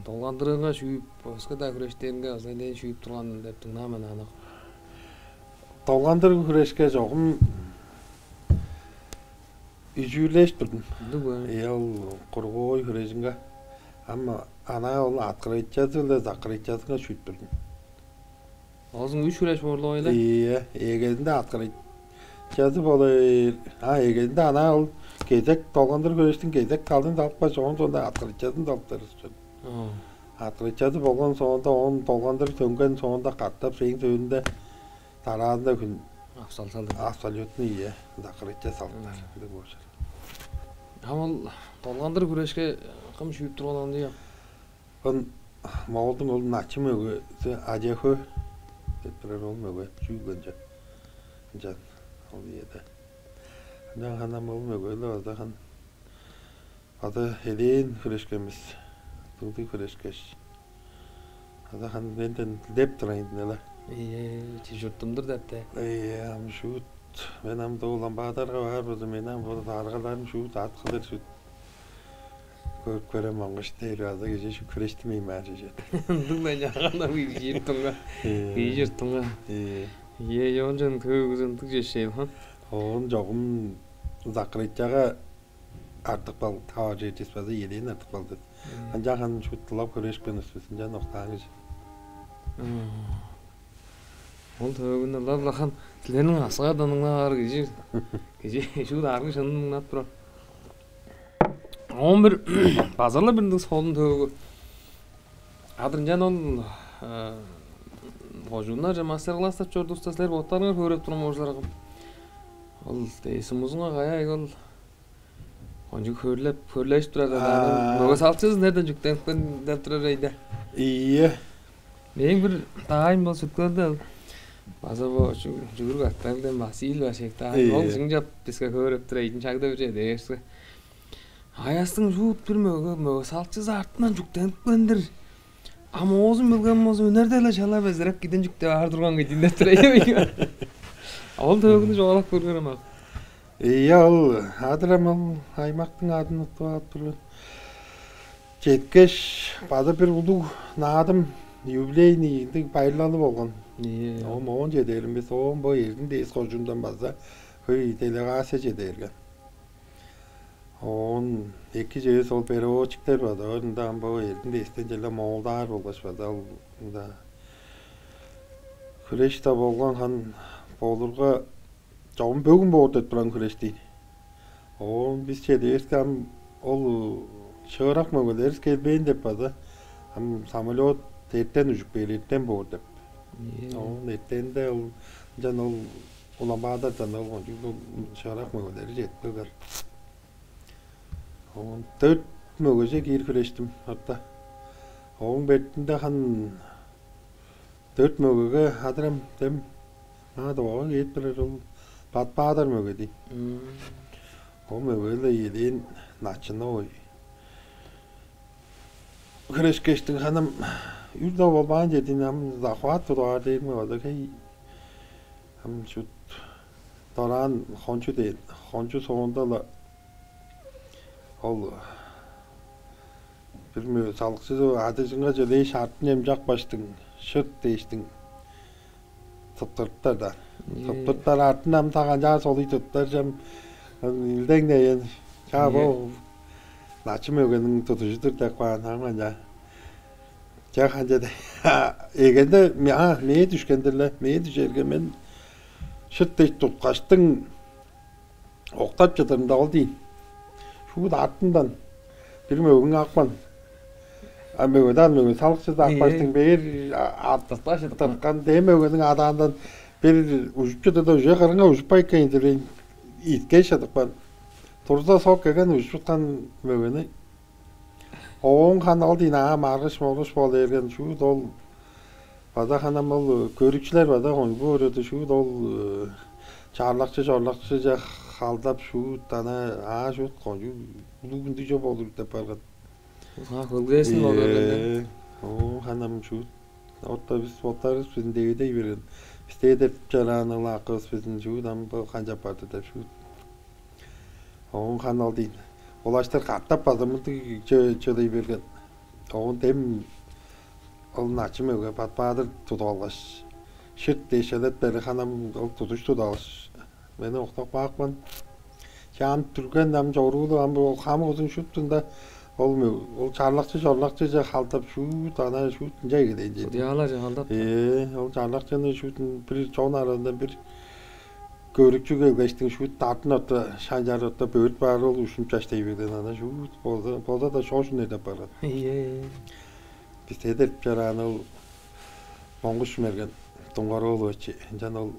долгандырыынга шүүп, өске-даа хүрештеринге азы элээн шүүп турган деп дыңнаан мен аны. Долгандыр хүрешке чогум үжүүрлээш турдум. Ындыг бе? Э, ол круговой хүрежинге. Ам анаа ол открытиязы-биле закрытиязынга шүүп турдум. Оозуң үш хүреш боорлуг ойла? Ийе, эгезинде открытиязы болур. А, эгезинде анаа ол кезек, долгандыр хүрештиң кезек талдын салыпкаш, оон соонда открытиязын салыптар ышкажыл. Оо. Открытиязы болган соонда, оон долгандыр төнген соонда катап сээң сөөлүнде дараазында хүн. Абсолютно. Абсолютно, ийе. Закрытие салыптар. Мм. Билиг болчар. Ам ол долгандыр хүрешке кым шүүп турган, ону дийин? Ын Моолдуң ол начын мөгези Адяхөө деп турар ол мөге, чүүлгенче. Ынчан ол ийеде. Ынчан ханам ол мөгеле база хан база элээн хүрешкен бис. Дылдыг хүрешкеш. База хан менден дилеп турайын-даа-ла. Ийе, чижурттум-дур деп-те. Ийе, ам шуут. Мен ам доо Улан-Баатарга баар болза, мен ам бо аргаларым шуут ат кылыр шуут. Көрүп көрем, моңгуш дээр база кижи шуут хүрештимейн баар чүве. Ындыг-ла чагана бижиир туңа. Ийе. Бижиир туңа. Ийе. Ийе, ёон чон көөгүзүндүг чешээл хан. Оон чогум закрытияга артып кал, таваржы чис база элээн артып калды. Мм. Ынчан ханы шуут дылап көрээшпейн өспүс, ынчан октаан кижи. Мм. Ол төөгүнү ылап-ла хан силерниң асыга-даа дыңнаар кижи, кижи шуут аргы шынын дыңнап турар. Он бир база-ла бир ындыг солун төөгү. Адыр ынчан ол, э, кожууннарже мастер-класстап чордувуста, силер боттарыңар хөөреп турган болчулар кым? Ол дээсин музунга каяа ол Кончуг хөрлеп, хөрлежип турар. Аа. Мөге салыкчызы нерден чүктенип келген деп турар эйде. Ийе. Мээң бир даайым бол Сүрткелде ол. База бо чү-, чүгүрүк аттардан Василий бар шек даайым. Ийе. Ол чыңчап биске хөөреп тур эйдин, чагда бир чеде дээрсе. Аястың шуут бир мөге, мөге салыкчызы артынан чүктенип келген-дир. А моозун билген болза, үнерде-ле шала безиреп кидин чүктеп аар турган кидин деп тур эйде. Ол төөгүнү чугаалап көргерем ак. Ийе, ол адырам ол аймактың адын уттуп алып тур мен. Четкеш, база бир улуг наадым, юбилейный ындыг байырлалы болган. Ийе. Оон, оон чеде берген бис, оон бо Эрзин дээш кожуундан база хөй делегация чеде берген. Оон эки чевес ол переводчиктер база ында ам бо эрдин дестен черле моолдаар болгаш база ол ында хүреш-даа болган хан болурга чогум бөгүн боор деп турган хүреш дейн. Оон бис чедиверске ам ол шыырак мөгелерис келбээн деп база ам самолет эртен ужуп бээр эртен боор деп. Оон эртенде ол ынчан ол Улан-Баатардан ол кончуг шыырак мөгелери чедип келген. Оон дөрт мөгеже киир хүрештим орта. Ооң бетинде хан дөрт мөгеге адырам дем маа доога кээп турар ол Батпаадыр мөге дейн. Ол мөге-ле элээн начыны ой. Хүрешкештиң ханым үрдө болбаан чедин ам захват тудугаар дээрме база хей ам чут дораан хончу дээн хончу соонда-ла ол бир мө салыкчызы адыжынга чүлээш артын эмчак баштың шырт дээштиң тыптырыптар даан. Тыптырыптар артын ам та канчаар солуй тыптар чам илдең дээн чаа бо начы мөгениң тудужу-дур деп каан ам канчаа. Чаа канча де эгенде мээ дүшкен-дир-ле мээ дүжерге мен шырт дээш туткаштың октап чыдырымда ол дейн. Шуут артындан бир мөгүң акпан. А мөгөден мөгө салыкчыда акпаштың бээр тырткан дем мөгөнүң адаандан бир ужуп чыдырда уже кырыңа ужуппай эккен дилейн. Иткей шыдыпкан. Турза сок келген ужуп чыткан мөгөнү Ооң хана ол дийин аа маргыш молуш бол эрген шуут ол база ханам ол көрүкчүлер база кончуг өөреди шуут ол чарлакчы чорлакчыже халдап шуут ана аа шуут кончуг улуг үндүже болур деп барган. Улуга хөлгээсин болур эрген. Ооң ханам шуут орта бис боттарыбыз биздин дегедей берген. Бисте деп чараан ол акыбыз биздин шуут ам канчап барды деп шуут. Оон хана ол дейн. Ол аштар катап база мындыг чөдей берген. Оон дем ол начым өге бат-баадыр тудуп алгаш, ширт дээш элетпери ханам ол тудуш тудуп алгаш, мени октап каапкан. Чаан түрген ам чорууду ам бо хамык узун шуптунда ол ол чарлакчы чорлакчыже халдап шуут ана шуут ынча эгелээн чеди. Судьялар же халдап. Ээ, ол чарлакчыны шуутун бир чон аразында бир көрүкчү келгештиң шуут датын орта шанчар орта бөрт баар ол ушунуп чаштай берген ана шуут болза болза да шоошун эдеп барган. Ийе. Бисте эдерип чораан ол Моңгуш мерген Дуңгар оолу ынчан ол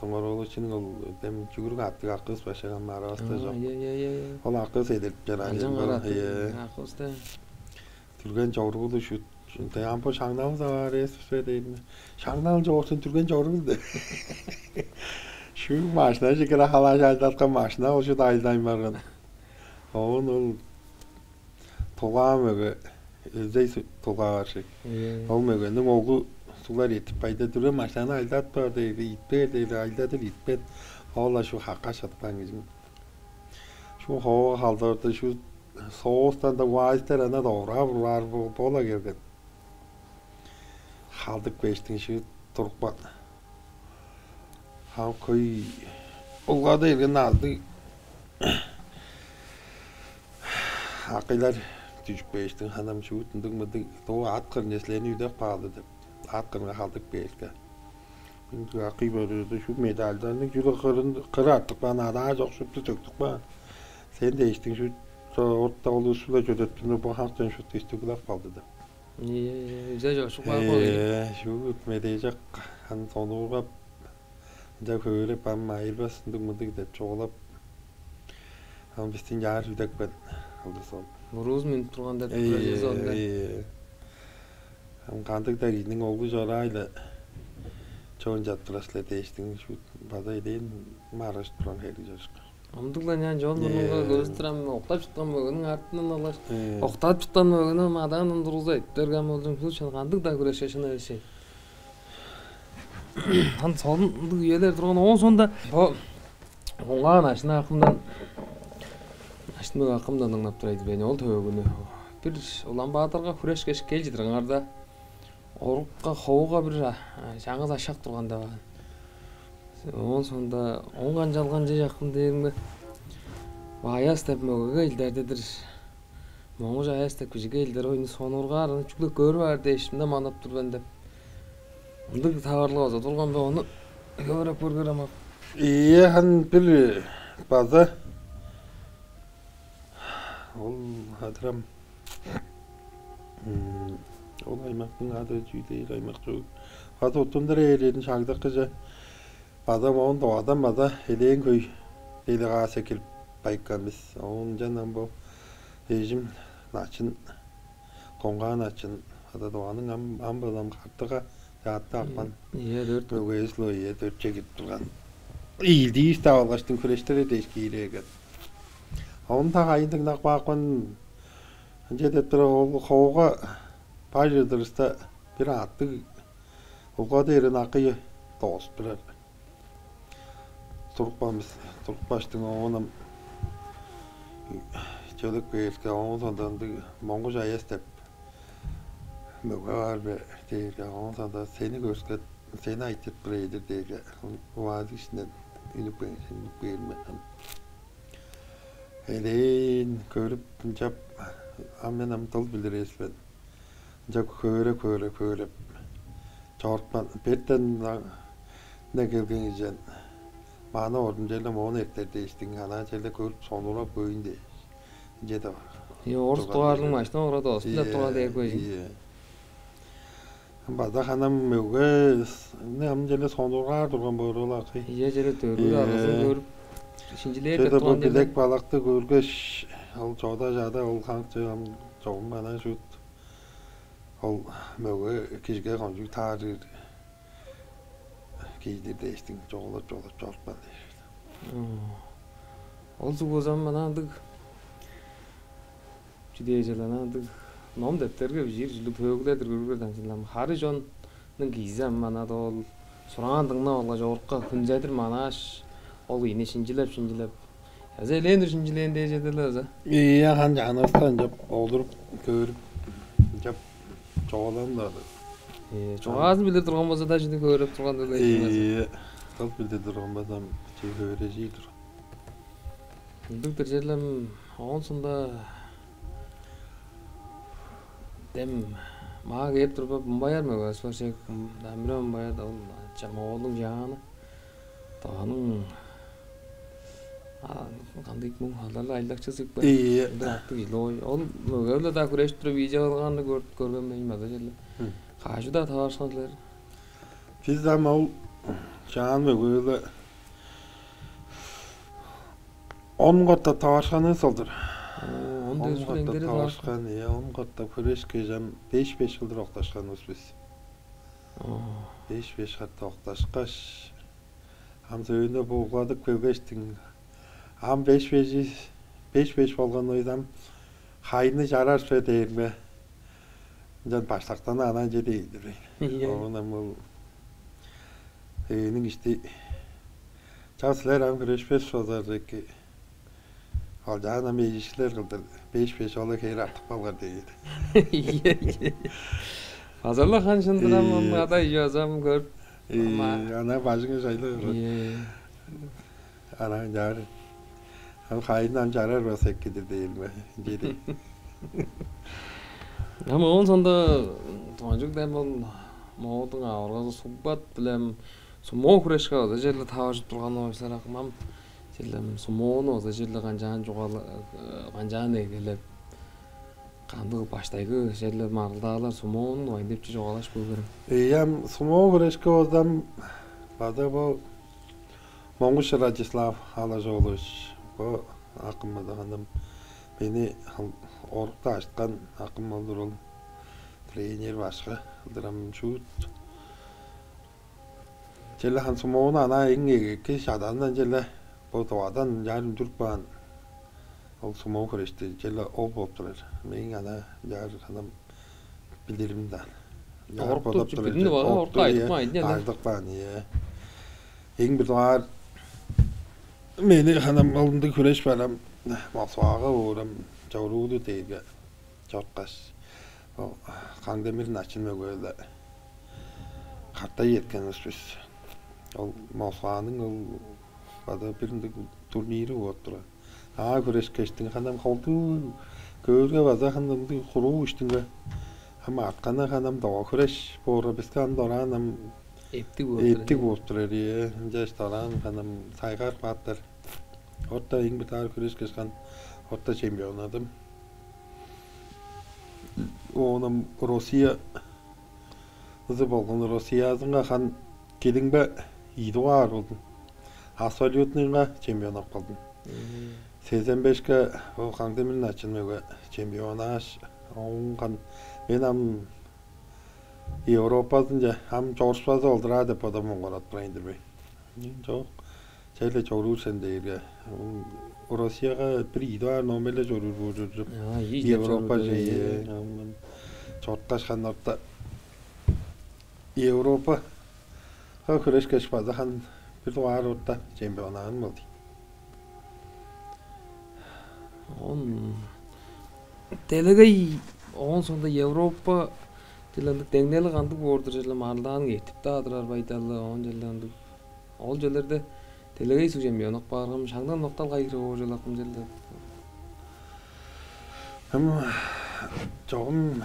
Дуңгар оолу ол дем жүгүрүк аттыг аккыс башаган арабаста жок. Ийе, ийе, ийе. Ол аккыс эдерип чораан. Анчан караат. Ийе. Аккыста. Түрген чогургулу шуут. Ам бо шаңналын саваар эвеспе дейм. Шаңналын чогуртун түрген чогургул деп. Шүүг машина чигире халааш айдаткан машина ол шуут айылдайн барган. Оон ол тулаам өге элдей тулаа бар шек. Ол мөгениң оглу сулар этип байда дүрген машинаны айылдатып баар дейди, итпээр дейди, айылдадыр итпет. Ол-ла шу хакка шыткан кижиң. Шу ховага халдырды, шу соостан да вайстер ана довураа бургаар бола келген. Халдып кээштиң шыыт турупкан. Ам хөй улгада эрген алды акыйлар дүжүп кээштиң ханам шуут ындыг мындыг доо ат кырын эслерни үдеп каалды деп ат кырынга халдып кээрге. Ындыг акый барыырда шу медальдарның чүле кырын кыры артып каан адаа чок шупту төктүп каан. Сен дээштиң шу орта ол ус-биле чөдөттүнү бо хактан шупту истиглап калды деп. Ийе, ийе, үзе чоршуп каап ол. Ээ, шуут медээжек аны сонуургап ынча хөөреп ам айырбас ындыг мындыг деп чугаалап ам бистиң чаар үдекпен кылдыр сон. Буруузун үнүп турган деп турар чүве сонда. Ээ. Ам кандыг-даа кижиниң оглу чораай-ла чоон чаптырар силер дээштиң шуут база эдээн маргыш турган хериг чорушка. Ындыг-ла няан чон мурнунга көзүттүр ам октап чыткан мөгениң артындан алгаш, октап чыткан мөгени ам адаандан тургуза эттирген болчуң бул чон кандыг-даа күрешке шын эвес чей. Ан солун ындыг үелер турган оон соонда бо уңаан ашны акымдан ашны акымдан дыңнап турайды бени ол төөгүнү бир улам баатырга хүрешкеш кел чыдырыңарда Орукка ховуга бир чаңгыс ашак турган деп аан. Оон соонда оон канчалган же жакын дээримге Аяс деп мөгеге илдерди-дир. Моңгуш Аяс деп кижиге илдер, ону сонуургаар, ону чүгле көрүп аар дээш, мында манап тур мен деп. Ындыг таварылга база турган бе, ону хөөреп көргер ам. Ийе, хан бир база ол адырам. М, ол аймактың ады чүү дээр аймак чүве. База оттундар ээлерин шагдаккыже база моон Тывадан база элээн хөй делегация кирип байккан бис. Оон ынчан ам бо эжим Начын, Коңгаан Начын, база Тываның ам, ам база ам хартыга чаатты апкан. Ийе, дөрт. Мөгейисло, ийе, дөртче кирип турган. Ийилдиис-даа алгаштың хүрештере дээш киирээген. Оон так айын дыңнап каапкан, ынча деп тура, ол ховуга бажы ыдырыста бир аъттыг улга дээрин акый доозуп турар. Турупкан бис, турупкаштың оон ам чөлүп кээрге, оон соонда ындыг Моңгуш Аяс деп мөге бар бе дээрге, оон соонда сени көрүксет, сени айтып тур ийдир дээрге, УАЗик иштинден үнүп кээр, үнүп кээрим мен. Элээн көрүп, ынчап, ам мен ам дыл билир эвес мен. Ынчап хөөреп, хөөреп, хөөреп чорупкан. Бертен не келген кижи маны ордун черле моон эртер дээштиң, анаа черле көрүп, сонуургап көйүн дээш. Ынча деп. Ийе, орус дугаарлыг машина орады, оостун деп турган дээр көйүн. Ийе. База ханам мөге ам черле сонуургаар турган боор ол акый. Ийе, черле дөргүл аргызын көрүп, шинчилээр деп турган. Чеде бо билек балакты көргеш, ол чода-чада ол хаңчы ам чогум анаа шуут ол мөге кижиге кончуг таарыыр киидир дээштиң, чогалап-чогалап чорупкан дээр. Ол сугузам мына ындыг чүдээжел ана ындыг ном-дептерге бижиир чүлүг төөгүлер-дир, көргүлер дамчыылам. Хары чоннуң кижизи ам ана ол сураан дыңнап алгаш, орукка хүнзедир манааш, ол ийни шинчилеп-шинчилеп, азы элээн-дир шинчилээн дээш эдер-ле база. Ийе, хан чанывыста ынчап олуруп, көөрүп, ынчап чогалаан-даа. Ийе, чугаазын билир турган болза-даа, чүнү хөөреп турган-дыр дээш. Ийе, кыл билдир турган болзам, чей хөөрежир турган. Ындыг-дыр черлем. Оон соонда дем маа кээп турба, Бумбаяр мөгевис бар чек, Дамира Бумбаяр ол Моолдуң чааны. Тываның кандыг муң халдарлыг айылдакчызы ийик бе? Ийе. Ындыг аттыг чүве-ле ой. Ол мөге-биле-даа хүрежип туруп, видео кылганын көрүп көрген мен база черле. Кажы-даа таварышкан силер? Бис ам ол чаан мөге-биле он катап таварышканывыс ол-дур. Он катап таварышкан, ийе, он катап хүрешкеш, ам беш-беш кылдыр окташканывыс бис. Беш-беш катап окташкаш, ам сөөлүнде бугладып келгештиң, ам беш-бежи, беш-беш болган ойдам, хайны чарар бе дээрге, ынчан баштактан анаа ынча дээр-дир. Ийе. Оон ам ол ээниң ишти: «Чаа, силер ам хүрешпес болзуңар эки, ол чаан ам эжишкилер кылдыр, беш-беш ол хевээр артып калгар» дээр. Ийе, ийе. База-ла хан шындырам, ам ада ийи базам көрүп. Ийе, анаа бажыңы шайлы көрөт. Ийе. Анаа чаар. Ам хайын ам чарар база эккидир дээр ме? Ынча дээр. Ам оон соонда тончук дем ол Моодуң авыргазы Сугбат билем сумо хүрешке база черле таваржып турган ойсар акым. Ам черле сумоону база черле канчаан чугаала, канчаан эгелеп, кандыг баштайгы черле маргылдаалар сумоону дугайын деп чугаалаш бөөгерем. Ийе, ам сумо хүрешке болзам база бо Моңгуш Радислав Алажоолович, бо акым база ханам мени орукта ажыткан акым болур ол. Тренер башкы кылдырам шуут. Черле хан сумоону анаа эң эгеки чадаандан черле бо Тывадан ынчаар үндүрүп каан ол сумо хүрешти черле ол болуп турар. Мээң анаа ынчаар ханам билдирим-даа. Орукту чүпүдүн бага орукка ажыдып каан ийин. Ажыдып каан, ийе. Эң бир дугаар мени ханам ол ындыг хүреш барам, Москвага боорам, чорууду дээрге чорткаш, Каңдемир Начын мөге-биле катай эрткен улус бис. Ол Москваның ол база бир ындыг турнири бооп турар. Аа, хүрешкештиң ханам холдуу көөрге база ханам ындыг хуруу иштинге. Ам артканы ханам доо хүреш боорга биске ам дораан ам эптиг болуп эптиг болуп турар, ийе. Ынчаш дораан ханам сайгаар бааттар. Орта эң битаар хүрешкеш хан орта чемпионадым. Оонам Россия ызы болган Россиязынга хан кидиңбе ийдугаар болдум. Абсолютныйга чемпионап калдым. Сезен бешке ол каңдемир начын мөге чемпионааш оон хан мен ам Европазынче ам чорушпазы олдураа деп бодом оңгоратпырайн-дыр бе. Чок. Чайле чоруур сен дээрге. Россияга бир ийдугаар номерле чоруур боор чоржуп. Европа жее. Чорткашкан орта Европа хүрешкеш база хан бир дугаар орта чемпионаан болду. Он делегей оон соонда Европа дилендик деңнели кандыг боор-дур черле марылдааның этип-даа турар байдалы, оон черле ындыг ол черлерде делегей суг чемпионок бааргам, шаңдан ноктал кайгырып оожулакым черле. Ам чогум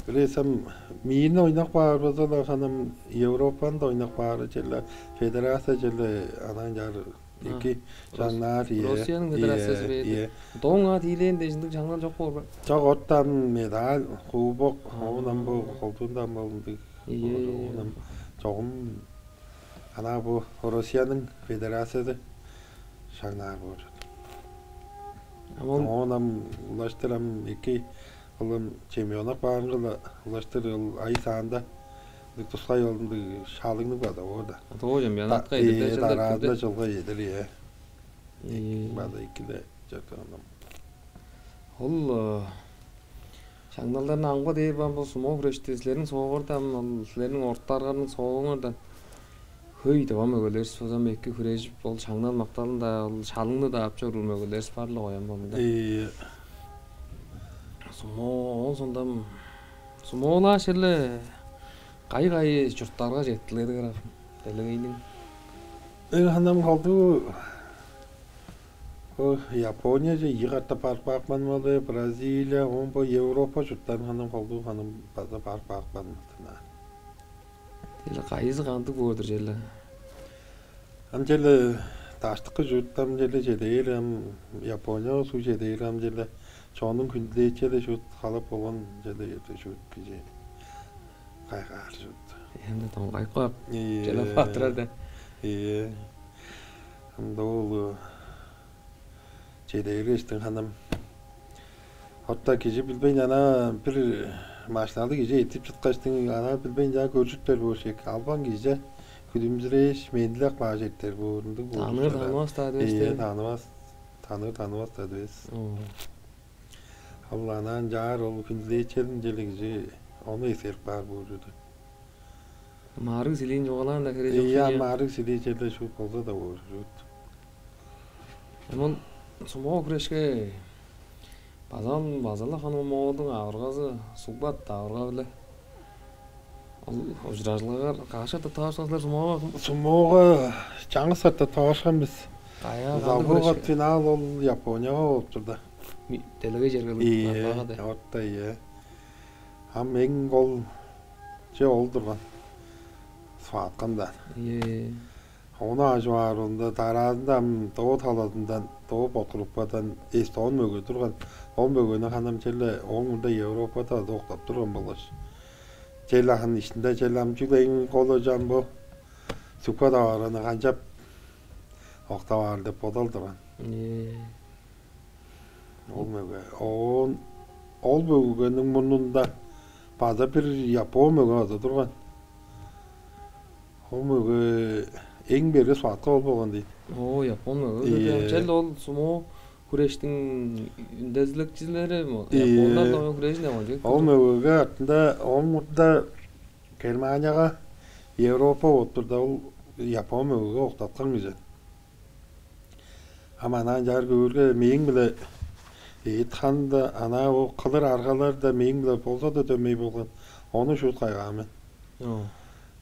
Билесем, миини ойнап каар болза-ла, ханам Европаны да ойнап каар черле, федерация черле анаан чаар эки чаңнаар ие. Россияның федерациясы бээр. Ие. Доң ат ийлээн дээш ындыг чаңнал чок боор бе? Чок, оттан медаль, кубок, оон ам бо холдуундан болундуг. Ие. Оон ам чогум ана бу Россияның федерациясы шаңнаар боор. Ам ол Оон ам улаштыр ам эки ол ам чемпионок баарынга улаштыр ол ай саанда тускай ол ындыг шалыңныг база боор да. Тоо чемпионатка Та- идирде Ээ, чылдыр дараазында кирди. Жылга едир ие. Ие. База экиле жатканам. Ол э, шаңналдарны амга дээр баан бо сумо хүрешти силерниң соогорда ам ол силерниң ортааргарның соогуңардан хөй дывам өгөлерис база ам эки хүрежип ол шаңнал макталын-даа ол шалыңны-даа ап чоруур мөгөлерис бар-ла коям болумда. Ие. Сумо оон сондам сумоолааш эле кай-кай чурттарга четтиледигер делегейниң. Эл ханам холдуу бо Японияже ийи катап барып каапкан болду, Бразилия, оон бо Европа чурттарын ханам холдуу ханам база барып каапкан болду. Черле кайызы кандыг боор-дур черле? Ам черле даштыкы чурттам черле чедээр ам Япония суу чедээр ам черле чонуң хүндүлээчели чурт халап болгон черле чурт кижи кайгаар чурт. Эмне доңгайып кап Ие. Чалап атырар да. Ие. Ам доолу чедээргештиң ханам. Отта кижи билбейн ана бир машиналыг кижи этип чыткаштың ана билбейн жаа көржүттер боор шек. Албан кижи күдүмзүрээш, мендилеп кааш эртер боор ындыг боор. Таныыр танывас-даа дивес Ээ, дээм. Танывас. Таныыр танывас-даа дивес. Оо. Ол анаан жаар ол хүндүлээчелин чели кижи ону эскерип каар боор чүве. Марыг силиин чугаалаан-даа хере чок Ийе, шуңа. Марыг силии черле шуут болза-даа боор чүве. Эмон сумоо хүрешке базаан база-ла ханы моодуң авыргазы сугбат авырга-биле. Ол ужуражылгагар каш арта таварышкан силер сумоога? Сумоога чаңгыс арта таварышкан бис. Каяа кандыг Залгыга хүрешке? Финал ол Японияга болуп турда. Делеге черге Ие, Латвияга де. Отта ие. Ам эң ол че ол турган. Сыпааткан даан. Ие. Ону ажып аарында дараазында ам доо талазындан доо подгруппадан эстоон мөге турган. Ол мөгени ханам черле ооң мурда Европада октап турган болгаш. Черле хан иштинде черле ам чүгле эң колу чам бо сүкпе тавараны канчап октап аар деп бодал турган. Ээ. Ол мөге. Оон ол мөгениң мурнунда база бир япон мөге база турган. Ол мөге эң берге схватка ол болган дейт. Оо, япон мөге. Ие. Чел ол сумо хүрештиң үндезилекчилери мо. Ие. Япондар да хүрежин аман чек. Ол мөгеге артында ол мурда Германияга Европа болуп турда ол япон мөгеге октаткан кижи. Ам анаан чаар көөрге мээң-биле эът ханында анаа ол кылыр аргалар-да мээң-биле болза-да дөмей болган. Ону шуут кайгаан мен. Оо.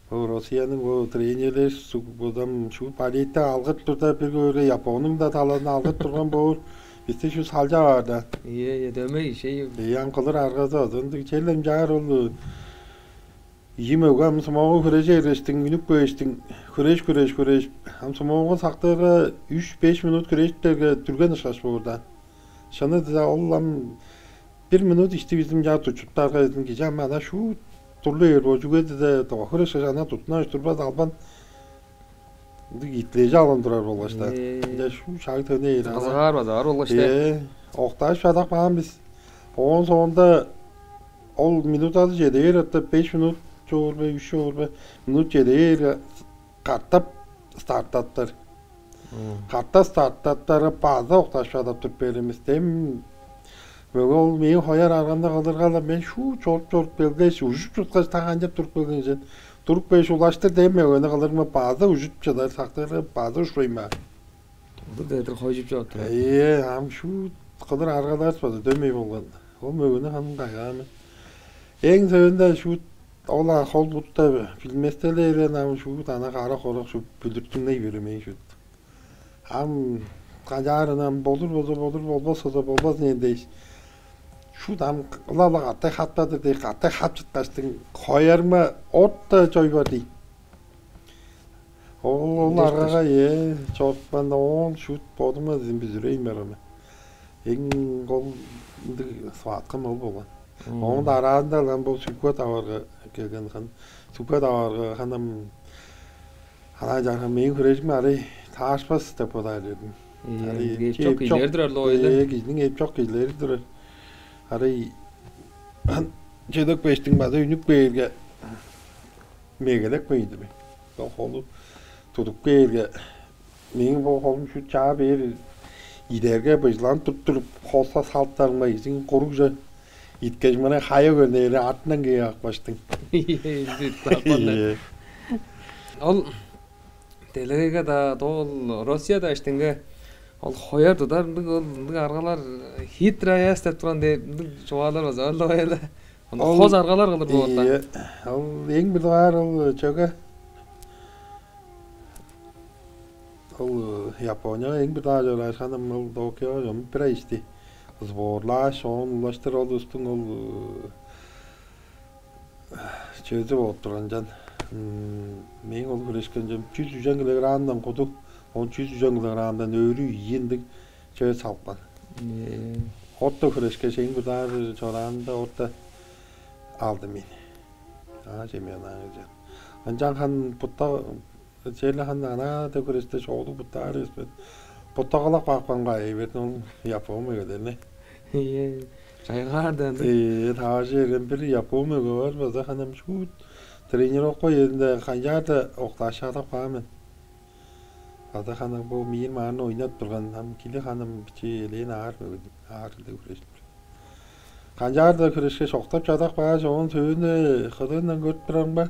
Бо Россияның бо тренерлери, будам шу болельщиктер алгырып турда, бир көөрге Японның-даа талазын алгырып турган боор. Бисти шу салчап аар да. Ийе, ийе, дөмей шей. Ийе, ам кылыр аргазы аз. Ындыг челем чаар ол. Ийи мөге ам сумоого хүрежип эргештиң, үнүп кээштиң, хүреш, хүреш, хүреш. Ам сумоого сактырга үш-беш минут хүрежиптерге дүрген ышкаш боор да. Шыны-даа ол ам бир минут ишти бистиң чаа тутчуптарга эдин кижи ам ана шуут турлу ээр боор, чүге дизе дова хүреш ана туттунаш турбас албан ындыг итлежи алган турар болгаш да. Ээ. Ынча шу шаг төне ээр ана. Кызыгаар база бар болгаш да. Ээ, октааш чадап каан бис. Оон соонда ол минутазы чеде бээр атта, беш минут чоор бе, үш чоор бе, минут чеде бээр катап старттаттар. Катап старттаттары база окташ чадап туруп беремис. Дем мөге ол мээң хояр аргамда кылдыргала, мен шуу чоруп-чоруп келгеш, ужуп чуткаш, та канчап туруп келген сен. Туруп кеш улаштыр дем мөгени кылырыма база ужуп чыдар, сактырга база ушпайма. Улуг дедир хойжуп чоруп турар. Ээ, ам шуу кылыр аргаларыс база дөмей болган. Ол мөгени ханын кайгаан мен. Эң сөөлүнде шуут ол хол бутта билместелээрен ам шуут ана кара хорок шу бүдүртүңней беремей шуут. Ам канчаарынам болур болза болур, болбас болза болбас ынден дээш. Шуут ам ылала катай хаттадыр дей, катай хап чыткаштың, хоярыма орта чой бар дей. Ол ол аргага ээ чорупканда оон шуут бодума дизин бүзүрейн барган мен. Эң ол ындыг сывааткан ол болган. Ооң араазында ылан бо сүгге таварга келген хан. Сүгге таварга ханам анаа чарган мээң хүрежим арай таарышпас деп бодаар эдим. Арай эпчок кижилери турар ло ойле. Кижиниң эпчок кижилери турар. Арай чедек бештиң база үнүп кээрге мегелеп кайды мен. Бо холу тудуп кээрге мээң бо холум шут чаа бээр идерге быжылан туттуруп, хоса салыптарымга изин курукже иткеш, мына хая көрнээри артынан кээп акпаштың. Ийе, инди итпаапкан. Ийе. Ол делегейге-даа, доо ол Россияда иштинге ол хояр тудар ындыг, ол ындыг аргалар хитрая деп турган дээр ындыг чугаалар база ол да баяла. Аны ол хоз аргалар кылыр болот да. Ийе. Ол эң бир дугаар ол чөге ол Японияга эң бир дугаар чорааш, ханам ол Токиога чон бир ай ишти. Сборлааш, оон улаштыр ол устуң ол чөзү болуп турган чан. Мээң ол хүрешкен чон чүс үжен килограммдан куду, он чүс үжен килограммдан өрү ийи ындыг чөс салыпкан. Ээ. Отто хүрешкеш, эң бир дугаар чораанымда отто алдым мен. Аа, чемпионаан киржен. Ынчан хан бутта черле хан анаа деп хүреште шоолуг буттаар эвес мен. Буттагалап каапкан кайы бердин ол Япон мөгелерни. Ийе. Чайгаар да ындыг. Ээ, таажы эрген бир Япон мөге бар база ханам шуут тренировка эринде канчаар-да октааш чадап каан мен. База ханам бо миир маарны ойнап турган ам кили ханам бичи элээн аар мөгедип, аар килде хүрежип. Канчаар-даа хүрешкеш октап чадап кааш, оон сөөнү кыдыындан көрүп турарымга,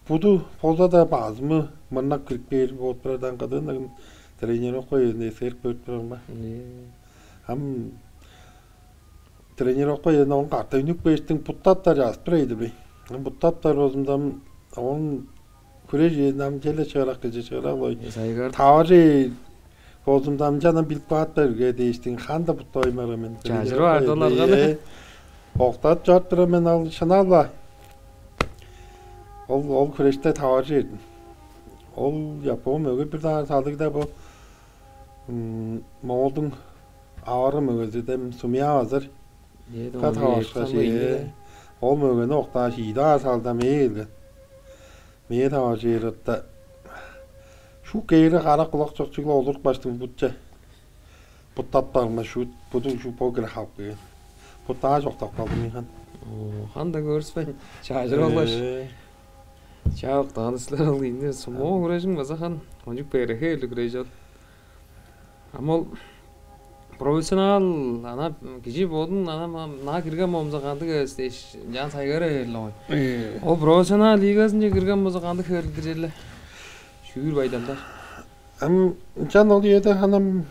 буду болза-даа базымы мырнап кирип кээр болуп турардан кыдыындан тренировка үезинде эскерип көрүп турарымга. Ам тренировка үезинде оон катап үнүп кээштиң буттаптар жазып тур эди бе. Ам буттаптар болзумза, оон хүреш үезинде ам челе чыгарак кижи чыгарак ой. Сайгар. Таваржы болзумза, ам чанам билип каап берге дээштиң, ханда буттавай барган мен. Чажырып аарда оларга. Октап чоруп тура мен ал шынал-ла. Ол ол хүреште таваржы эрдим. Ол Япон мөге бир даа салыгда бо моолдуң аварга мөгези дем сумья базыр. Ка таварышкаш, ол мөгени октааш ийи даа салда мээ келген. Мээ таваржы эр ытта. Шу кээри кара кулак чокчугла олуруп каштың бутче. Буттап барма шу буду шу богер хап кеген. Буттаа чоктап калды мыйган. Ханда көрүспейн чажыр болгаш. Чаа октаан силер ол ийне сумоо хүрежиң база хан кончук берехе эрлик хүрежи ол. Ам ол профессионал ана кижи бодун ана на кирген болза кандыг эвес дээш, жан сайгара берли ой. Ол профессионал лигазынче кирген болза кандыг хеверлиг дижерле? Шүүр байдалдар. Ам ынчан ол үеде ханам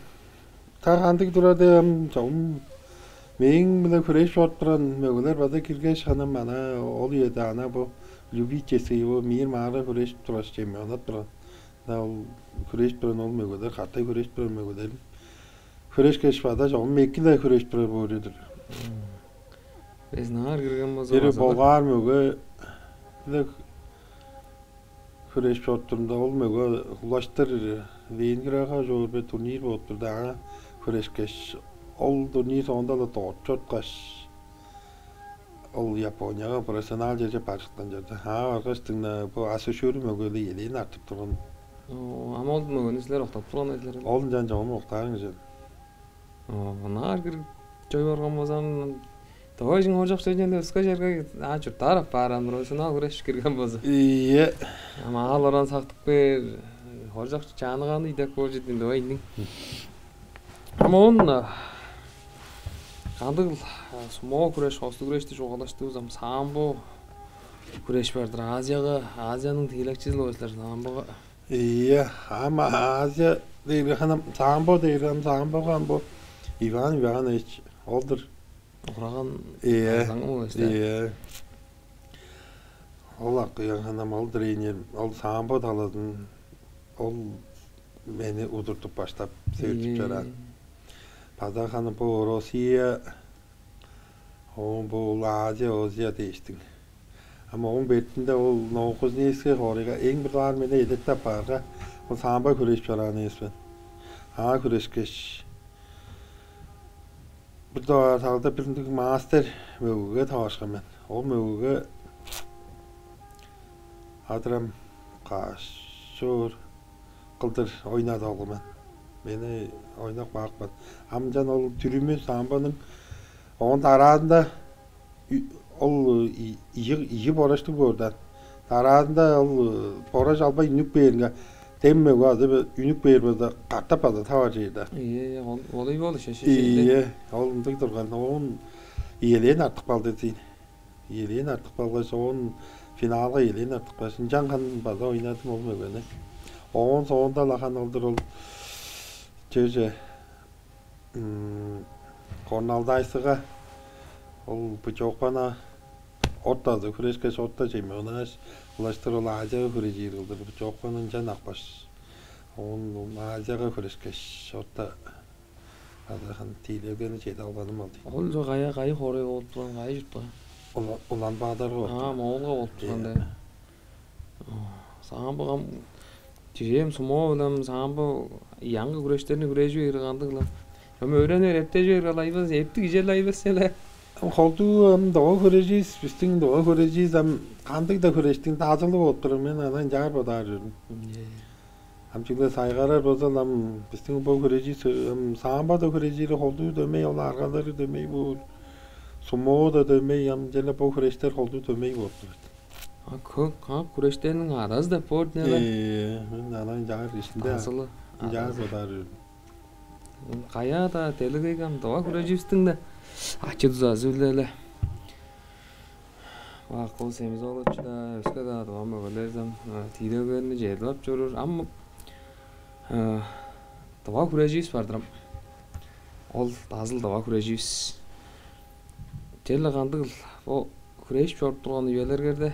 та кандыг турар деп ам чогум мээң-биле хүреш чоруп турган мөгелер база киргеш, ханам ана ол үеде ана бу любительский, его мир маарга хүрежип тургаш, чемпионнап турган. Да ол хүрежип турган ол мөгелер, катай хүрежип турган мөгелер. Хүрешкеш база чогум эки-ле хүрежип турар боор-дур. Безин аар кирген болза, бир база-ла болгар мөге-ле хүрежип чоруптурумда, ол мөге улаштыр Венгрияга чоор бе турнир болуп турда, аңаа хүрешкеш, ол турнир соонда-ла дорт чорупкаш, ол Японияга профессионал черже барышкан чорду. Аңаа баргаш, дыңна, бо Асушури мөгелиг элээн артып турган. Оо, ам ол мөгени силер октап турган силер? Ол ынчан чогум октаан кижи. Оо, ынаар кирип чоруй барган болза, ам давай чиң хоржок чөйнен өске черге, а, чурттаар апаар, ам профессионал хүреш кирген болза. Ийе. Ам аал оран сактып кээр, хоржок чаанаганы идек боор чедин, давай индиң. Ам оон, а, кандыгыл, а, сумо хүреш, хостуг хүрешти чугаалаштывыс, ам самбо хүреш бар-дыр. Азияга, Азияның тиилекчизи-ле силер самбога. Ийе, ам Азия дээрге ханам самбо дээрге ам самбога ам бо Иван Иванович ол-дур. Ураган. Ийе. Азаңы ол эстер. Ийе. Ол акыян ханам ол тренер, ол самбо талазын ол мени удуртуп баштап сөөртүп чораан. База ханы бо Россия, оон бо ол Азия, Озия дээштиң. Ам ооң бетинде ол Новокузнецкий хоорайга эң бир дугаар мени эдертип аппаарга, ол самбо хүрежип чораан эвес мен. Аңаа хүрешкеш, бир дугаар талда бир ындыг мастер мөгеге таварышкан мен. Ол мөгеге адырам каш чоор кылдыр ойнады ол мен. Мени ойнап каапкан. Ам ынчан ол дүрүмү самбоның оон дараазында ү-, ол и-, ийи, ийи бораштыг боор даан. Дараазында ол бораш албайн үнүп бээринге, дем мөге азы бе-, үнүп бээр болза, катап база тавар чээр даан. Ийе, ийе, ол, ол ый болуш, шешешинде. Ийе, ол ындыг турган. Оон ийилээн артып калды дийин. Ийилээн артып калгаш, оон финалга ийилээн артып калгаш, ынчан ханы база ойнадым ол мөгени. Оон соонда-ла ханы ол-дур ол чөже, м, Горно-Алтайскыга ол путевканы орта азы хүрешкеш, орта чемпионааш, улаштыр ол Азияга хүрежир кылдыр путевканы ынчан апкаш, оон Азияга хүрешкеш, орта азы ханы тиилелгени чедип алганым ол дийин. Ол чо кая, кайы хоорай болуп турган, кайы чуртка? Ула-, Улан-Баатарга болуп турган. Аа, Моолга болуп турган. Ийе. Да. Оо, самбо ам, чижээ ам, сумо-биле ам самбо, аңгы хүрештерни хүрежип бээр кандыг-ла? Ам өөренип, эптежип бээр кылай бис, эптиг кижи-ле айбас чүве-ле. Ам колдуу ам дова хүреживис, бистиң дова хүреживис ам кандыг-даа хүрештиң дазылы болуп турар, мен анаа ынчаар бодаар чордум. Ийе. Ам чүгле сайгарар болза-ла, ам бистиң бо хүрежи сө-, ам самбо-даа хүрежири холдуу дөмей, ол аргалары дөмей боор. Сумо-даа дөмей, ам черле бо хүрештер холдуу дөмей болуп турар. А кө-, как хүрештерниң аразы деп боор дийин але? Ээ, мен анаа ынчаар иштинде дазылы, ынчаар аразы бодаар чордум. Каяа-даа делегейге ам дова хүреживистиң-даа ачы-дузазы-биле-ле. Бак-кол Семис-ооловичи-даа, өске-даа тыва мөгелер-даа ам, а, тиилелгени чедип ап чоруур. Ам, а, тыва хүреживис бар-дыр ам. Ол дазыл тыва хүреживис. Черле кандыгыл, бо хүрежип чоруп турган үелерге-даа,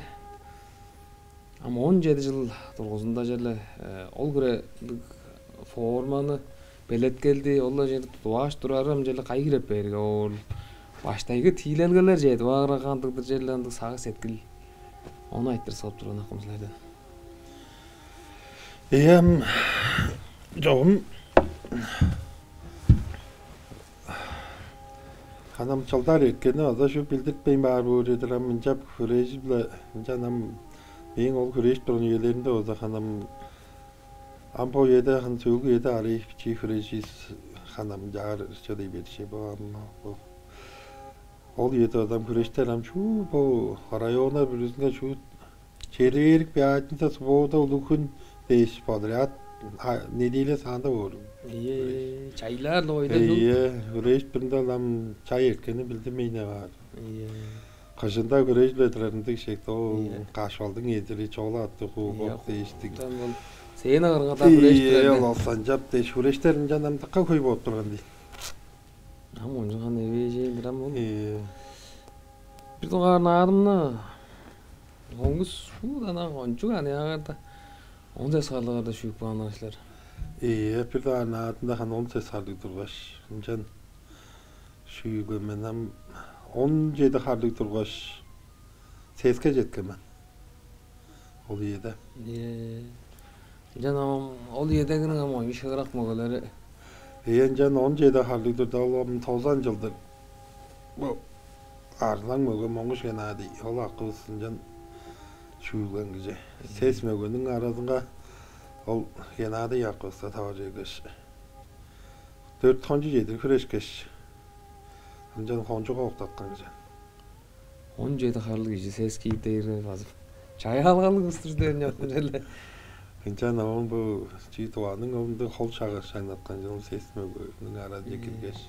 ам он чеди чыл дургузунда черле, э, ол хире ындыг форманы, белеткелди, ол-ла черде тудуп алгаш турары ам черле кайы хире берге ол. Баштайгы тиилелгелер чедип аарга кандыг-дыр, черле ындыг сагыш-сеткил. Ону айтырыксап турган акым силерден. Ийе, ам, чогум ханам чылдар эрткени база шуут билдиртпейн баар боор чүве-дир, ам ынчап хүрежип-ле, ынчан ам мээң ол хүрежип турган үелеримде база ханам, ам бо үеде ханам, сөөлгү үеде арай бичии хүреживис ханам чаар чыдый берчи бо ам бо. Ол үеде база ам хүрештер ам чүү бо районнар бүрүзүнге шуут четверг, пятница, суббота, улуг хүн дээш подряд, а, неделя санында боор. Ийе, чайлаар-ла ойда. Ийе, хүреш биринде ам чай эрткени билдинмейн-не баар. Ийе. Кыжында хүреш-биле турар ындыг шекте, ол, ийе, кашвалдың эдири, чола аттыг, хуу, ийе, боп дээштиң. Там ол сцена кырынга-даа хүреш. Ийе, турар ол санчап дээш, хүрештер ынчан ам дыка хөй болуп турган дийин. Ам ончуган эвээжээн-дир ам ол. Ээ. Бир дугаар наадымны Моңгус шуут ана кончуг аныягарда он сес харлыгарда шүүп каан-дыр силер. Ийе, бир дугаар наадымда ханы он сес харлыг тургаш, ынчан шүүген мен. Ам он чеди харлыг тургаш, сеске четкен мен. Ол үеде. Ээ. Ынчан ам ол үедегиниң ам оюн шыырак мөгелери. Ээ, ынчан он чеди харлыг турда, ол ам тозан чылдыр. Бо Арзылаң мөге Моңгуш Геннадий, ол акывыс ынчан шүүлген кижи. Сес мөгениң аразынга ол Геннадий акывыска таваржы келгеш, дөрт хончу чедир хүрешкеш, ынчан хончуга октаткан кижи. Он чеди харлыг кижи сес киир дээрге базып, чаяалгалыг кыстыр дээрин чоттум черле. Ынчан оон бо чүү, Тываның ылында хол шагы шаңнаткан чыл сес мөгениң аразынче киргеш,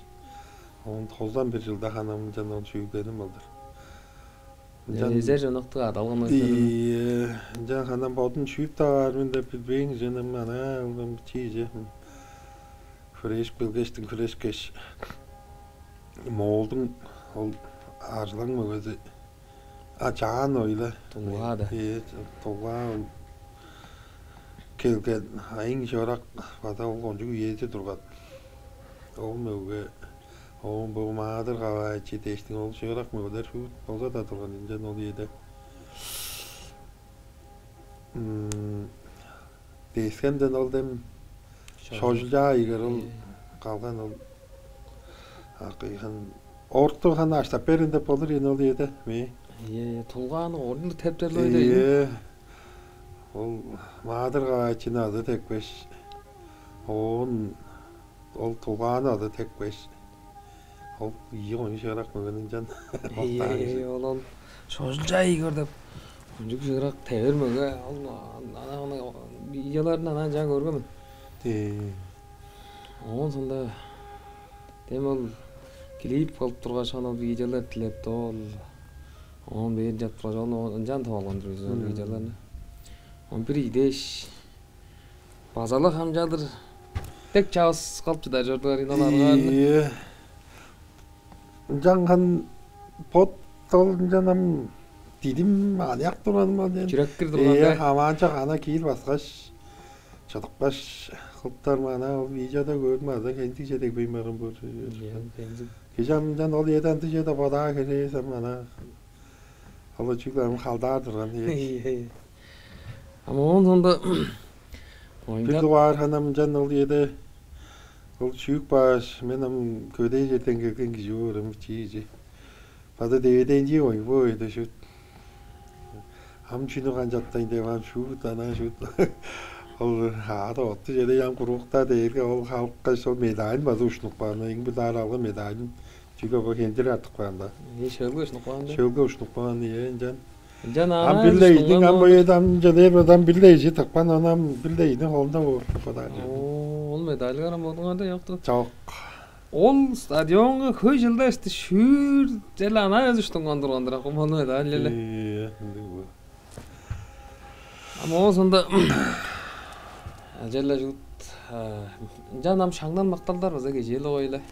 оон тозан бир чылда ханам ынчан ол шүүгеним болдур. Ынчан эзер чонактыг адалган өстерине. Ийе, ынчан ханам бодум шүүп-даа баар мен деп билбээн кижи, ынам ана ылгам чииже. Хүрээшип келгештиң, хүрешкеш, Моолдуң ол Арзылаң мөгези, а, Чаан Ойла. Тулгаа-да. Э, Тулгаа ол келген, айың чорак база ол кончуг үези турган. Ол мөге, оон бо Маадыр Каваайчы дээштиң ол шыырак мөгелер шуут болза-даа турган, ынчан ол үеде. М, Дескенден ол дем шожулчаа ийгер ол. Калган ол акыйхан орту ханы аштап берин деп болур ийин ол үеде. Ми? Ийе, ийе, Тулгааны орнур тептерлой дейн. Ийе. Ол Маадыр Каваайчыны азы тепкеш, оон ол Тулгааны азы тепкеш, ол ийи кончуг шыырак мөгени ынчан. Ийе, октаан кижи. Ийе, ол, ол шожулчаа ийгер деп кончуг шыырак тевер мөге. Ол ана, ана, видеоларын ана ынчан көрген мен. Ээ. Оон соонда дем ол клип кылып тургаш, ана ол видеолар дилеп, ол оон бээр чап тургаш, ону ынчан тып алган-дыр бис ол видеоларны. Оон бир ийдеш, база-ла хамчаалдыр дег чавыс кылып чыдар чордуңар, ынал аргааннар. Ийе. Ынчан хан бот ол ынчан ам дидим аныяк турганым ал ден. Чүрек кир турган. Ийе, хамаанчак ана киир баскаш, чыдыпкаш, кылыптар маана ол видеода көрдүм, аза хензигже дегбейн барган боор. Ийе, хензиг. Кижи ам ынчан ол үеде ындыг чеде бодаа херээсем ана. Ол чүгле ам халдаар турган, ийе. Ийе, ийе. Ам оон соонда бир оюнга дугаар ханам ынчан ол үеде ол шүүп кааш, мен ам көдээ черден келген кижи боор, ам чиижи. База деведенчии оюн бо үеде шуут. Ам чүнү канчаптайн деп, ам шуут, ана шуут. Ол аада отту чеде ам куруукта дээрге ол халыпкаш, ол медалин база ушнуп каан, эң бир даар алган медалин. Чүге бо хендир артып каан-да. Э, шөлгө ушнуп каан-да. Шөлгө ушнуп каан, ийе, ынчан. Ынчан ам ана бир-ле ийдиң, ам бо үеде ам чыдыр, одан бир-ле ийи тыпкан, оон ам бир-ле ийдиң холунда боор кадар. Оо, ол медальгар ам бодуңарда ёкту. Чок. Ол стадионга хөй чылда ышты шүүр черле ана өзү уштунган турган-дыр, ак, ол медаль эле. Э, ындыг бо. Ам оон соонда ажа-ла чуут, а, ынчан ам шаңнан макталдар база кежээ-ле койле.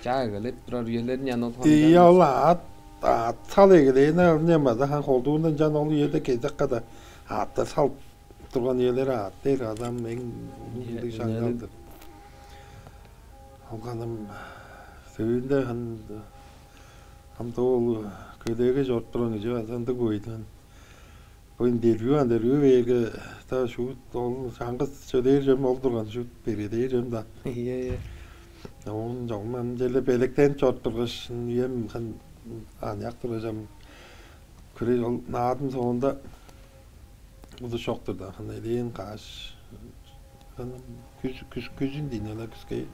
Чаа эгелеп турар үелерин ян ол. Ийе, ол аът, аът сал эгелээни ынчан база хан холдуунда ынчан ол үеде кезек када аъттар салып турган үелери аът дээр адам эң улуг шаңналдыр. Ол ханым сөөлүнде хан ам доо ол көдээге чоруп турган кижи база ындыг бойдун. Бо интервью, интервью бээрге, та шуут ол чаңгыс чөдээр чем ол турган, шуут берге дээр чем-даа. Ийе, ийе. Оон чогум ам черле белектенип чоруп тургаш, үем хан аныяк тургаш, ам күрей ол наадым соонда улус чок турда, хан элээн каш, хан күз, күз, күзүн дейн ала күскей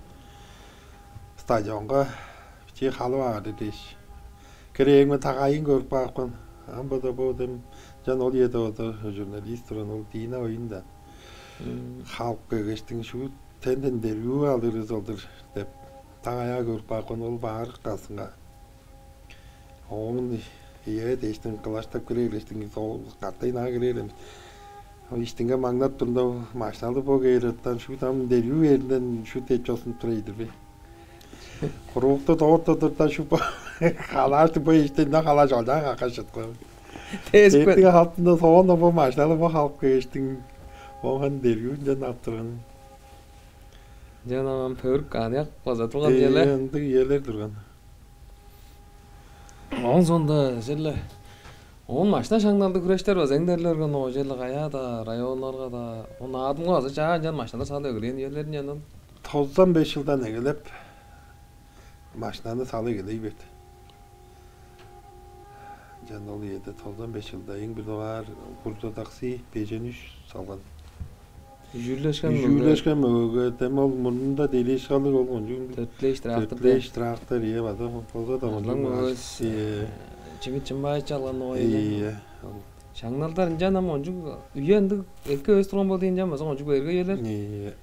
стадионга бичии халып аар дээш. Кирээңме тагайын көрүп каапкан. Ам бада бо дем чан ол үеде ода журналист турган ол Дина оюн-да. Халып келгештиң шуут тенден интервью алырыз олдур деп тагая көрүп каапкан ол баарык касынга. Оон ие дээштиң кылаштап кире бергештиң катайын аа кире берем. Иштинге маңнап турда машиналар бо кээр ыттан шуут ам интервью бээринден шуут деп чосунуп тура ийдир бе. Куруукта доорта турда шуп халааш тыппай ишти ындан халааш олчаан каккаш чыткан. Тесип кет. Эттиң халтында соон бо машиналы бо халып кээштиң. Оон дергүүнден аптырган. Жана ам пөрүк аныяк база турган. Э, черле ындыг үелер турган. Оон соонда черле оон машина шаңналды хүрештер база эңдериле берген, оо, черле каяа-даа, районнарга-даа. Оон Наадымга база чаа ынчан машиналар салып эгелээн үелер ынчан ол. Тозан беш чылдан эгелеп машинаны салып эгелей берди. Ынчан ол үеде тозан беш чылда эң бир дугаар Бурдо такси бежен үш салган. Үжүүрлешкен мөге. Үжүүрлешкен мөгеге, дем ол мурнунда делишкалыг ол кончуг. Төрт-леш трактор. Төрт-леш трактор, ийе, база болза да кончуг. Арлан мөгевис, э, Чимит Чымбаевич алган ой. Ийе. Шаңналдар ынчан ам кончуг үе ындыг эки өс турган болду, ынчан база кончуг берге үелер. Ийе.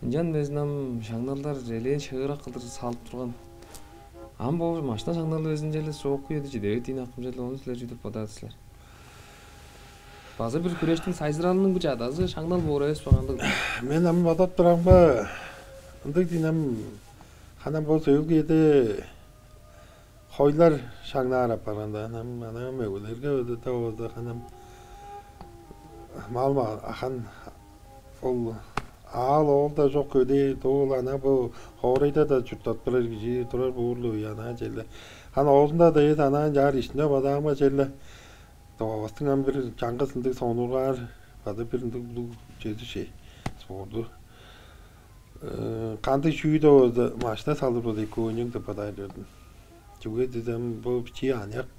Ынчан безин ам шаңналдар элээн шыырак кылдыр салып турган. Ам бо машина шаңналы безин черле соок үеде чиде бээр ийин акым, черле ону силер чүү деп бодаар силер? База бир хүрештиң сайзыралының бир чадазы шаңнал боор эвес бе, кандыг? Мен ам бодап турарымга, ындыг дийин ам, ханам бо сөөлгү үеде хойлар шаңнаар апарган-даа, ханам, ана мөгелерге өдө-даа болза, ханам, мал-мал, ахан, ол аал-оол-даа чок, көдээ, доол, ана бо хоорайда-даа чурттап турар кижи турар буурлуг, ана черле. Хана оозунда-даа эс анаан чаар ишине бадаамга черле. Тывавыстың ам бир чаңгыс ындыг сонуургаар база бир ындыг улуг чеди шей спорду. Э, кандыг чүү-даа болза, машина салыр болза, эки оончуң деп бодаар чордум. Чүге дезем, бо бичии аныяк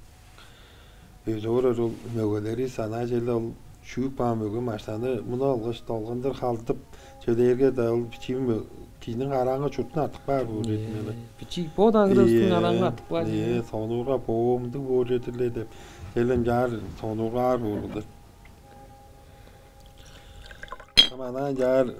өзүп орар ол мөгелери санаа черле ол шүүп каан мөге машинаны муну алгаш долгандыр халдып чөлээрге-даа ол бичии мө-, кижиниң карааңга чуртун артып каар боор чүве-дир ийин але. Бичии бо дагырывыстың карааңга артып каар чүве. Ээ, сонуурга боомдуг боор чүве-дир ле деп, черле ынчаар сонуургаар боор кылдыр. Ам анаа ынчаар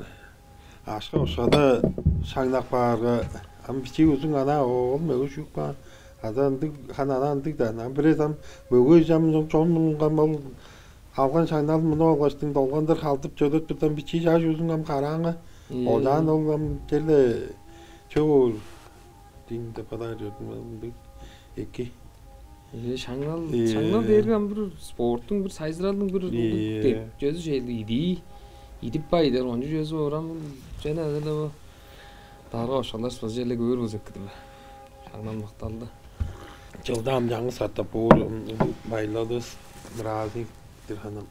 акша-ушкада шаңнап каарга, ам бичии узун анаа оол мөге шүүп каан. Ада ындыг, хан анаа ындыг-даа. Ам бирээзи ам мөге чам чон мурнунга ам ол алган шаңналын мунуп алгаштың долгандыр халдып чөлеп турда, ам бичии чаш узун ам карааңга. Ийе. Олчаан ол ам черле чөп оор. Дин деп бодаар чордум, ындыг эки. Э, шаңнал, шаңнал дээрге ам бир спорттуң, бир сайзыралдың бир улуг деп чөзү чээлиг идии, идип бай дээр кончуг чөзү боор ам. Чүнү азы-ла бо дарга ошкалдаш база черле көөр болза эки-дир бе? Шаңнал макталды. Чылда ам чаңгыс катап боор, м, байладыс, праздник-тир ханам.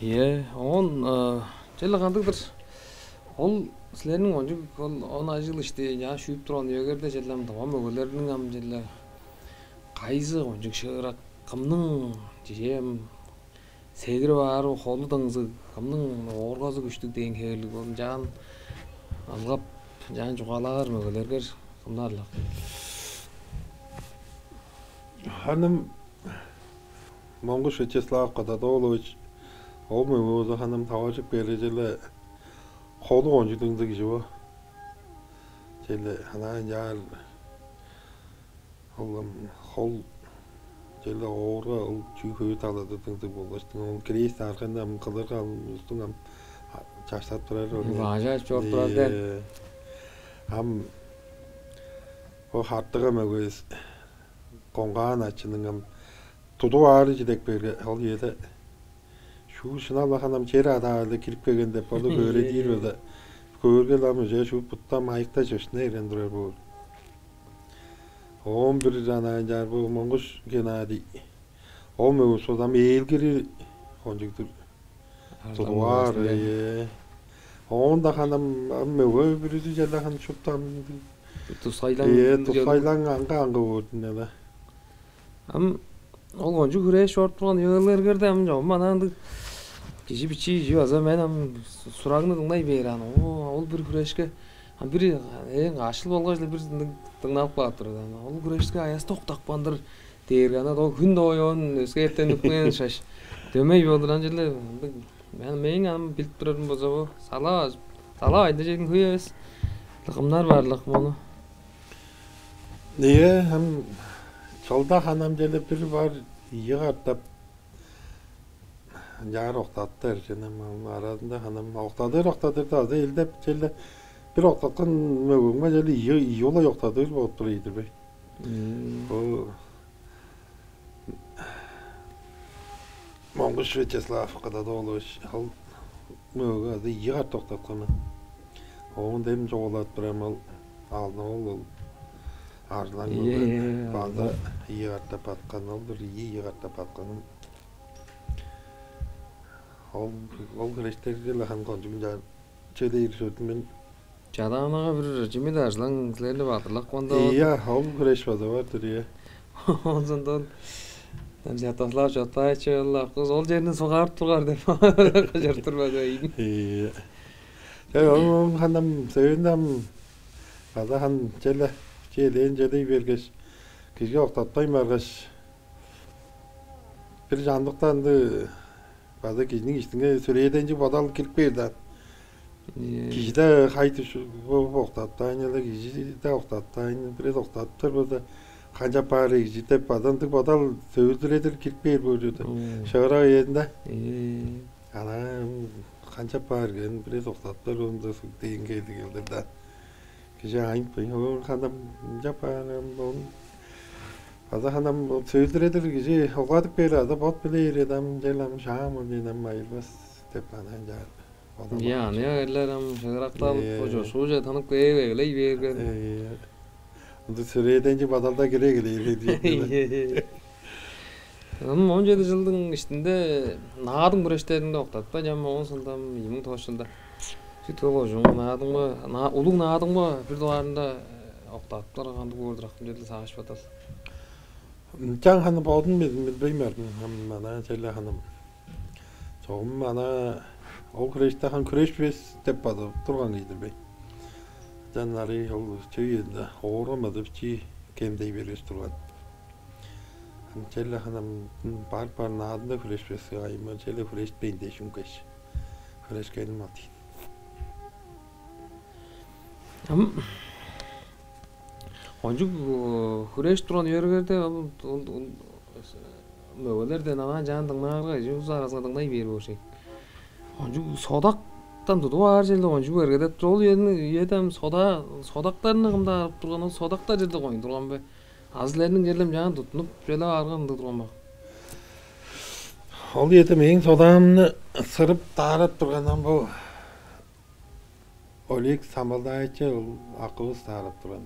Ийе, оон, э, черле кандыг-дыр? Ол силерниң кончуг, ол он ажыл ишти, чаа шүүп турган үегерде черле ам тыва мөгелерниң ам черле кайызы кончуг шыырак, кымның чижээ ам сегирип аар холу дыңзыг, кымның ооргазы күштүг дээн хевирлиг, ол чаан ылгап, чаан чугаалаар мөгелерге кымнар-ла? Ханым Монгуш Вячеслав Кададолович, ол мөге болза ханым таваржып кээрге-ле холу кончуг дыңзыг кижи бо. Черле анаа ынчаар ол ам хол черле оорга ол чүү хөй талазы дыңзыг болгаштың, ол крест арганы ам кылырга ам улустуң ам чаштап турар ол. Бажа чоруп турар ден. Ам ол хартыга мөгевис Коңгаан ачының ам тудуп аары чидек берге, ол үеде шуу шынап-ла ханам чер адаалы кирип келген деп болуп өөредир база. Көөрге-ле ам уже шуу буттан майыкта чөпшүне эрен турар боор. Оон бир анаа ынчаар бо Монгуш Геннадий. Ол мөге болза ам ээлгири кончуг-дур. Тудугаар, ээ. Оон-даа ханам ам мөге бүрүзү черле хан шупту ам тускайлаң, ээ, тускайлаң аңгы-аңгы боор-дур але. Ам ол кончуг хүрээш чоруп турган үелергерде ам чогум анаа ындыг кижи бичии кижи база мен ам сурагны дыңнай бээр аан. Оо, ол бир хүрешке ам бир эң ашыл болгаш-ла бир ындыг дыңналып каап турар аан. Ол хүрешке аяста октапкан-дыр дээрге, анаа ол хүн дооюн өске эртен үпкен шаш дөмей болур ан черле ындыг. Мен мээң ам билип турарым болза бо сала сала айда чедин хөй эвес. Кымнар баарлык мону. Ийе, ам чылда ханам черле бир бар ийи катап ынчаар октаттыр ченем, ам аразында ханам октадыр октадыр да азы элдеп черле бир октаткан мөгөңме черле ийи ийи улай октадыр болуп тур ийдир бе? Ол Монгуш Вячеслав Кыдадоолович, ол мөге азы ийи карта октаткан мен. Оон дем чугаалап турам, ол алдын ол, ол арзылаң мөге. База ийи карта баткан, ол бир ийи, ийи карта батканым. Ол, ол херечтерге-ле хан кончуг ынчаар чеде ирсөттүм мен. Чадаанага бир чимит арзылаң силерни бадырлап каанда. Ийе, ол хереш база бар-дыр, ийе. Онзундан Святослав Чотаевич ол аккыс ол черин сугаарып тургар деп кыжыртыр база ийин. Ийе. Э, ол, ол ханам сөйүн ам база хан челе челээн челей бергеш, кижи октатпайн баргаш, бир чамдыкта ынды база кижиниң иштинге сүрээденчиг бодал кирип кээр даан. Кижи-даа хай-дыш бооп октаптаан, ыла кижи-даа октаптаан, бирээзи октаптар болза, канчап баар кижи деп база ындыг бодал сөөлдүредир кирип кээр боор чүве-дир. Шыырак үезинде. Ана канчап баар кижи, бирээзи октаптар болза, дээн кээзи келдир даан. Кижи айыппайн, ол ханам ынчап баарым, ол база ханам сөөлдүредир кижи улгадып кээр, азы бот билээр эдем, чел ам шаам ол ден ам айылбас деп ана ынчаар бодап. Ийе, аны эрлер ам шыырактап, ийе, бо чошууже тынып кээп эгелей бээрген. Ийе. Ындыг сүрээденчиг бодалда кире эгелээр эди. Ийе. Ам он чеди чылдың иштинде Наадым хүрештеринде октатпайн, ам оон соонда ийи муң тос чылда Сүт-Хөл кожуунга Наадымга, на-, улуг Наадымга бир дугаарында октаптар кандыг боор-дур, акым, черле сагыш бодал. Ынчан ханы бодум билбейн бардым. Ам ана черле ханым. Чогум ана ол хүреште хан хүреш бис деп бадып турган кижи-дир бе. Ынчан арый ол чөй үезинде ооргамадып чи кемдей бергеш турган. Ам черле ханам бар-бар Наадымда хүреш бис, айымы черле хүрештпейн дээш үнгеш. Хүрешкеним ол дейн. Ам кончуг хүреш турган үергерде мөгелерден анаа чаан дыңнаарга, чүвүс аразынга дыңнай бээр болчу. Кончуг содактан тудуп аар черле кончуг бергедеп тур. Ол үеде ам сода содактарны кымда арып турган, ол содактар черле коюн турган бе? Азы силерниң черле ам чаан туттунуп, чүвелеп аарган ындыг турган бе? Ол үеде мээң содаамны сырып даарап тургандан бо Олег Самалдаевич ол акывыс даарап турган.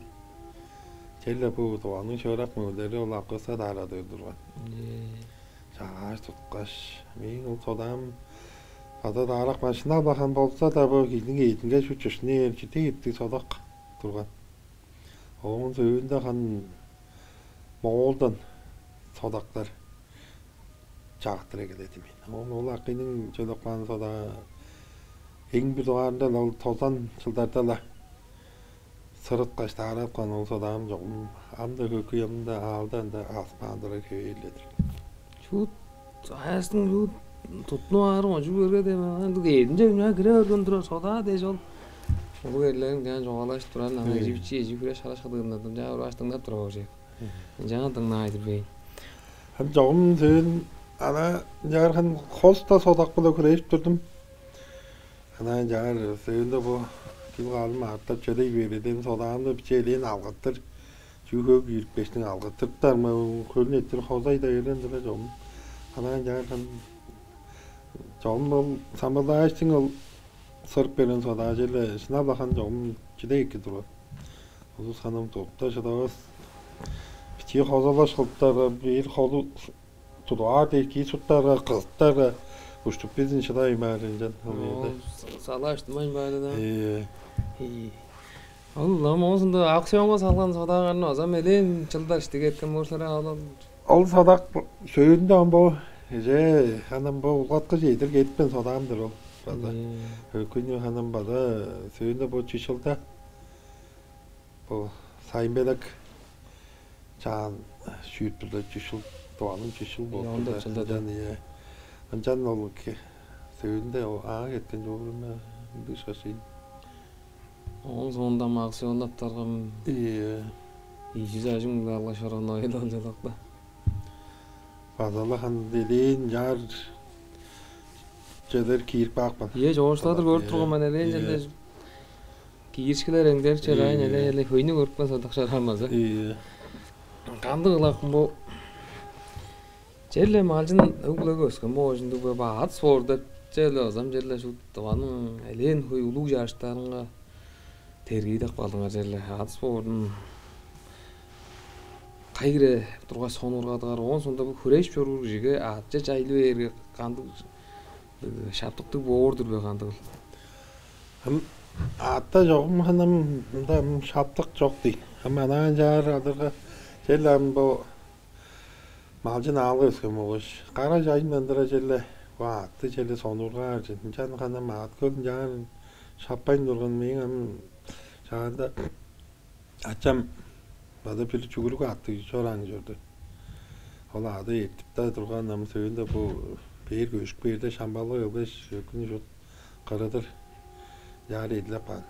Черле бо Тываның шыырак мөгелери ол акывыска даарадыр турган. Ээ. Чагааш туткаш, мээң ол содаам база даарап каан, шынап-ла хан болза-даа, бо кижиниң эъдинге шуут чүштүнээр чүдек эптиг содак турган. Ооң сөөлүнде хан Моолдан содактар чагыттыр эгеледим мен. Ол, ол акыйның чөлеп каан содаа эң бир дугаарында ол тозан чылдарда-ла сырыткаш даараткан ол содаам чогум ам-даа хөкүй, ам-даа аалда ында аспаандырар хевээр-ле-дир. Чуут аястың чуут туттунуп аарың ожуп көрге деп ындыг эдинче үнү кире берген турар содаа дээш ол улуг эрлериң чаан чугаалажып турарын ана эжи бичии эжи хүреш хараш кыдыындан чаа урааш дыңнап тура болчу. Ынчаан дыңнаай-дыр бейн. Ам чогум сөөн ана ынчаархан хоста содак-биле хүрээшип турдум. Ана ынчаар сөөнде бо чүл каалым аартап чеде бээрден содаамны бичээлээн алгаттыр. Чүү хөг ийирипкештиң алгаттырыптар ма хөлүн эттир хозай-даа эрен тура чогум. Ана ынчаархан чогум ол самбылдаашчың ол сырып берген содаа черле шынап-ла хан чогум чиде эки турган. Улус ханам тутта шыдавас. Бичии хозалаш кылыптарга, бир холу тудугаар дээш киир суптарга, кызыптарга уштуп безин шыдавайн баар ынчан ол Ол ерде. С- салааштынмайн баары да. Э, Ии. Ол ам оозунда аукционга салган содааганы база мелээн чылдар иштиг эрткен болур силер аалал. Ол садак сөөлүндө ам бо эже ханам бо улгаткыже эдир кетипкен содаам-дыр ол. База Ии. Өкүнү ханам база сөөлүндө бо чүс чылда бо Сайын-Белек чаан шүүт-биле чүс чыл, Тываның чүс чыл болуп Ии, он дөрт турда. Чылда Ынчан да. Ие. Ынчан ол ке- сөөлүндө ол аа кеткен чогум ындыг шашыйын. Ооң соонда максионнап тарган Ие. Ийи чүс ажыг муң алгаш орон оюлган чылакта. База-ла хан делээн чаар чедер киирип каапкан. Ие, чоокшуладыр көрүп турган мен элээн Ие. Чеде кииришкилер эңдерик чедаайн Ие. Эле эле хөйнү көрүпкен садак шараамазы. Ие. Кандыг ылакын бу Черле малчын өг-бүлеге өскен болгаш ындыг бе, бо аът спорт деп, черле озам черле шуут Тываның элээн хөй улуг чарыштарынга тергиидеп калдыңар черле. Аът спортун кайы хире тургаш сонуургадыңар, оон соонда бо хүрежип чоруур кижиге аътче чайлы бээрге кандыг, э, шаптыктыг боор-дур бе, кандыгыл? Ам аътта чогум ханам мында ам шаптык чок дий. Ам анаа ынчаар алырга, черле ам бо малчын аалга өскен болгаш, кара чайындан тура черле бо аътты черле сонуургаар чүве. Ынчан ханам аът-хөлүн чаа шаппайн турган, мээң ам шаанда ачам база бир чүгүрүк аътты чораан чорду. Ол аъды эртип-даа турган, ам сөөлүнде бо бээр көжүп кээрде, шампалга келгеш, өкүнү шуут кырыдыр чаар эдилеп каан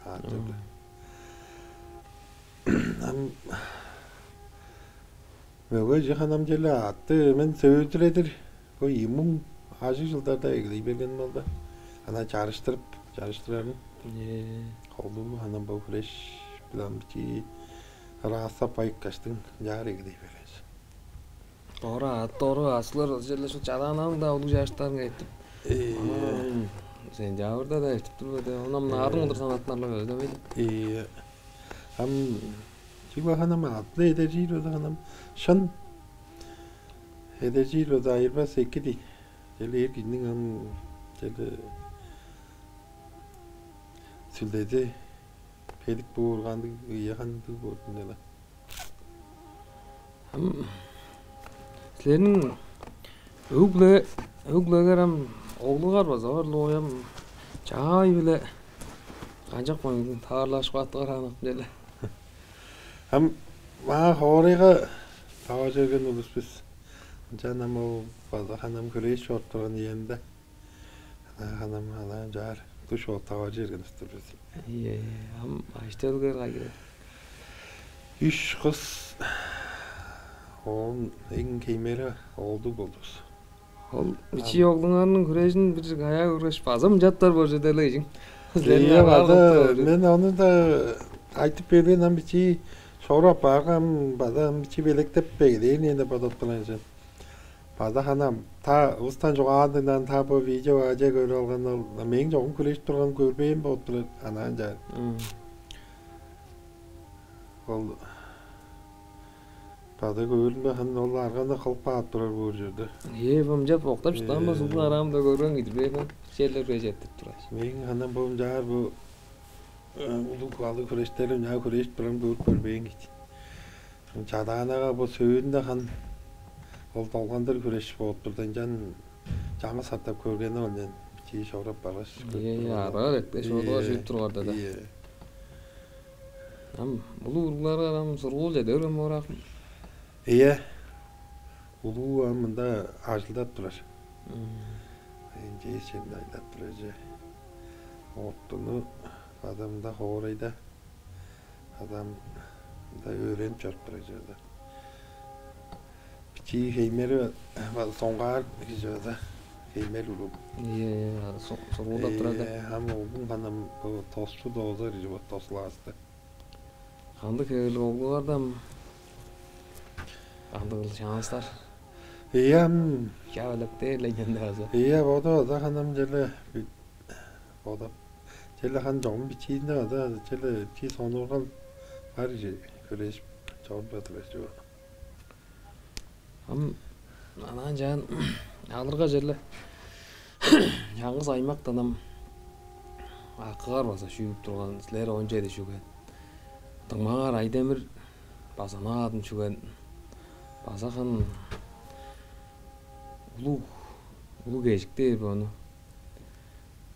аът чорду. Ам мөге чыган ам черле аътты мен сөөлүредир бо ийи муң ажыг чылдарда эгелей берген болду. Ана чарыштырып, чарыштырарын. Ээ. Холу ана бо хүреш-биле ам бичии ыраастап байыпкаштың, чаар эгелей берген. Ора аът, ора аъттар черле шул чадаанаң-даа улуг чарыштарынга эртип. Ээ. Ам сентябрьда-даа эртип тур бе де. Ону ам наадым кылдыр санаттынарлар бе, дөмей. Ээ. Ам чүгле ханам аът-биле эдержир база ханам. Шын эдержир база айырбас эки дий. Черле эр кижиниң ам черле сүлдези бедик боор, кандыг ыя, кандыг боор дийин-не. Ам силерниң өг-бүле, өг-бүлеңер ам оглуңар база бар-ла оям, чаай-биле канчап кооң, таварылашкып каап турар аан, акым, черле. Ам маа хоорайга таваржы берген улус бис. Ынчан ам ол база ханам хүреш чоруп турган иемде. Ана ханам, ана чаар душ болуп таваржы берген улус-тур бис. Ийе, ам ажы-төлүңер кайы хире? Үш кыс, оон эң хеймери оолдуг болдувус. Ол бичии оглуңарның хүрежин бир каяа көргеш, база мынчаптар болчу дээле кижиң. Силерниң Ийе, аргаар база кылып мен ону-даа айтып берген, ам бичии чоруп апаарга, ам база ам бичии белеткеп эгелээр ийин деп бодап турган чүве. База ханам та улустан чугаалаан дыңнаан, та бо видео ааже көрүп алган, ол мээң чогум хүрежип турганын көрбээн болуп турар, анаа ынчаар. М. Ол база көөрүмге, харын ол арганы кылып каап турар боор чорду. Ээ, бо мынчап октап шыдавас, Ээ. Улуг араамда көрген кидир бээр, черлерге четтирип турар. Мээң ханам бо ынчаар бо, э, улуг алыг хүрештерим, ынчаар хүрежип турарын көрүп көрбээн кижи. Чадаанага бо сөөлүнде харын ол долгандыр хүреш болуп турда, ынчан чаңгыс катап көргени ол, мен чии чоруп баргаш, көрүп Ийе, ийе, турган. Аргаар эрткеш, Ийе, бодугаар чүвүп турган-даа. Ийе. Ам улуг уругларга ам сургуулче дөрем орак. Ийе. Улуу ам мында ажылдап турар. М. Энчээш черинде ажылдап турар че. Оттуну база мында хоорайда. Адам мында өөренип чоруп турар чорда. Бичии хеймери ба-, соңгаар кижи база, хеймер улуг. Ийе, ийе, со-, сургуулдап турар да. Э, ам оглум ханам бо тосчу доозар кижи бо, тос классты. Кандыг хевирлиг оглуңарда ам? Кандыгыл шанстар? Ийе, ам. Чаа, белеткээр-ле ийин база. Ийе, боду база ханам черле бит-, бодап. Черле ханам чогум бичиизинде база черле бичии сонуургал бар кижи, хүрежип чоруп турар чүве. Ам анаа ынчаар алырга, черле чаңгыс аймактан ам акыңар база шүүп турган, силер он чеди шүүген. Дуңмаңар Айдемир база наадым шүүген. База харын улуг, улуг эжик дээр бе ону.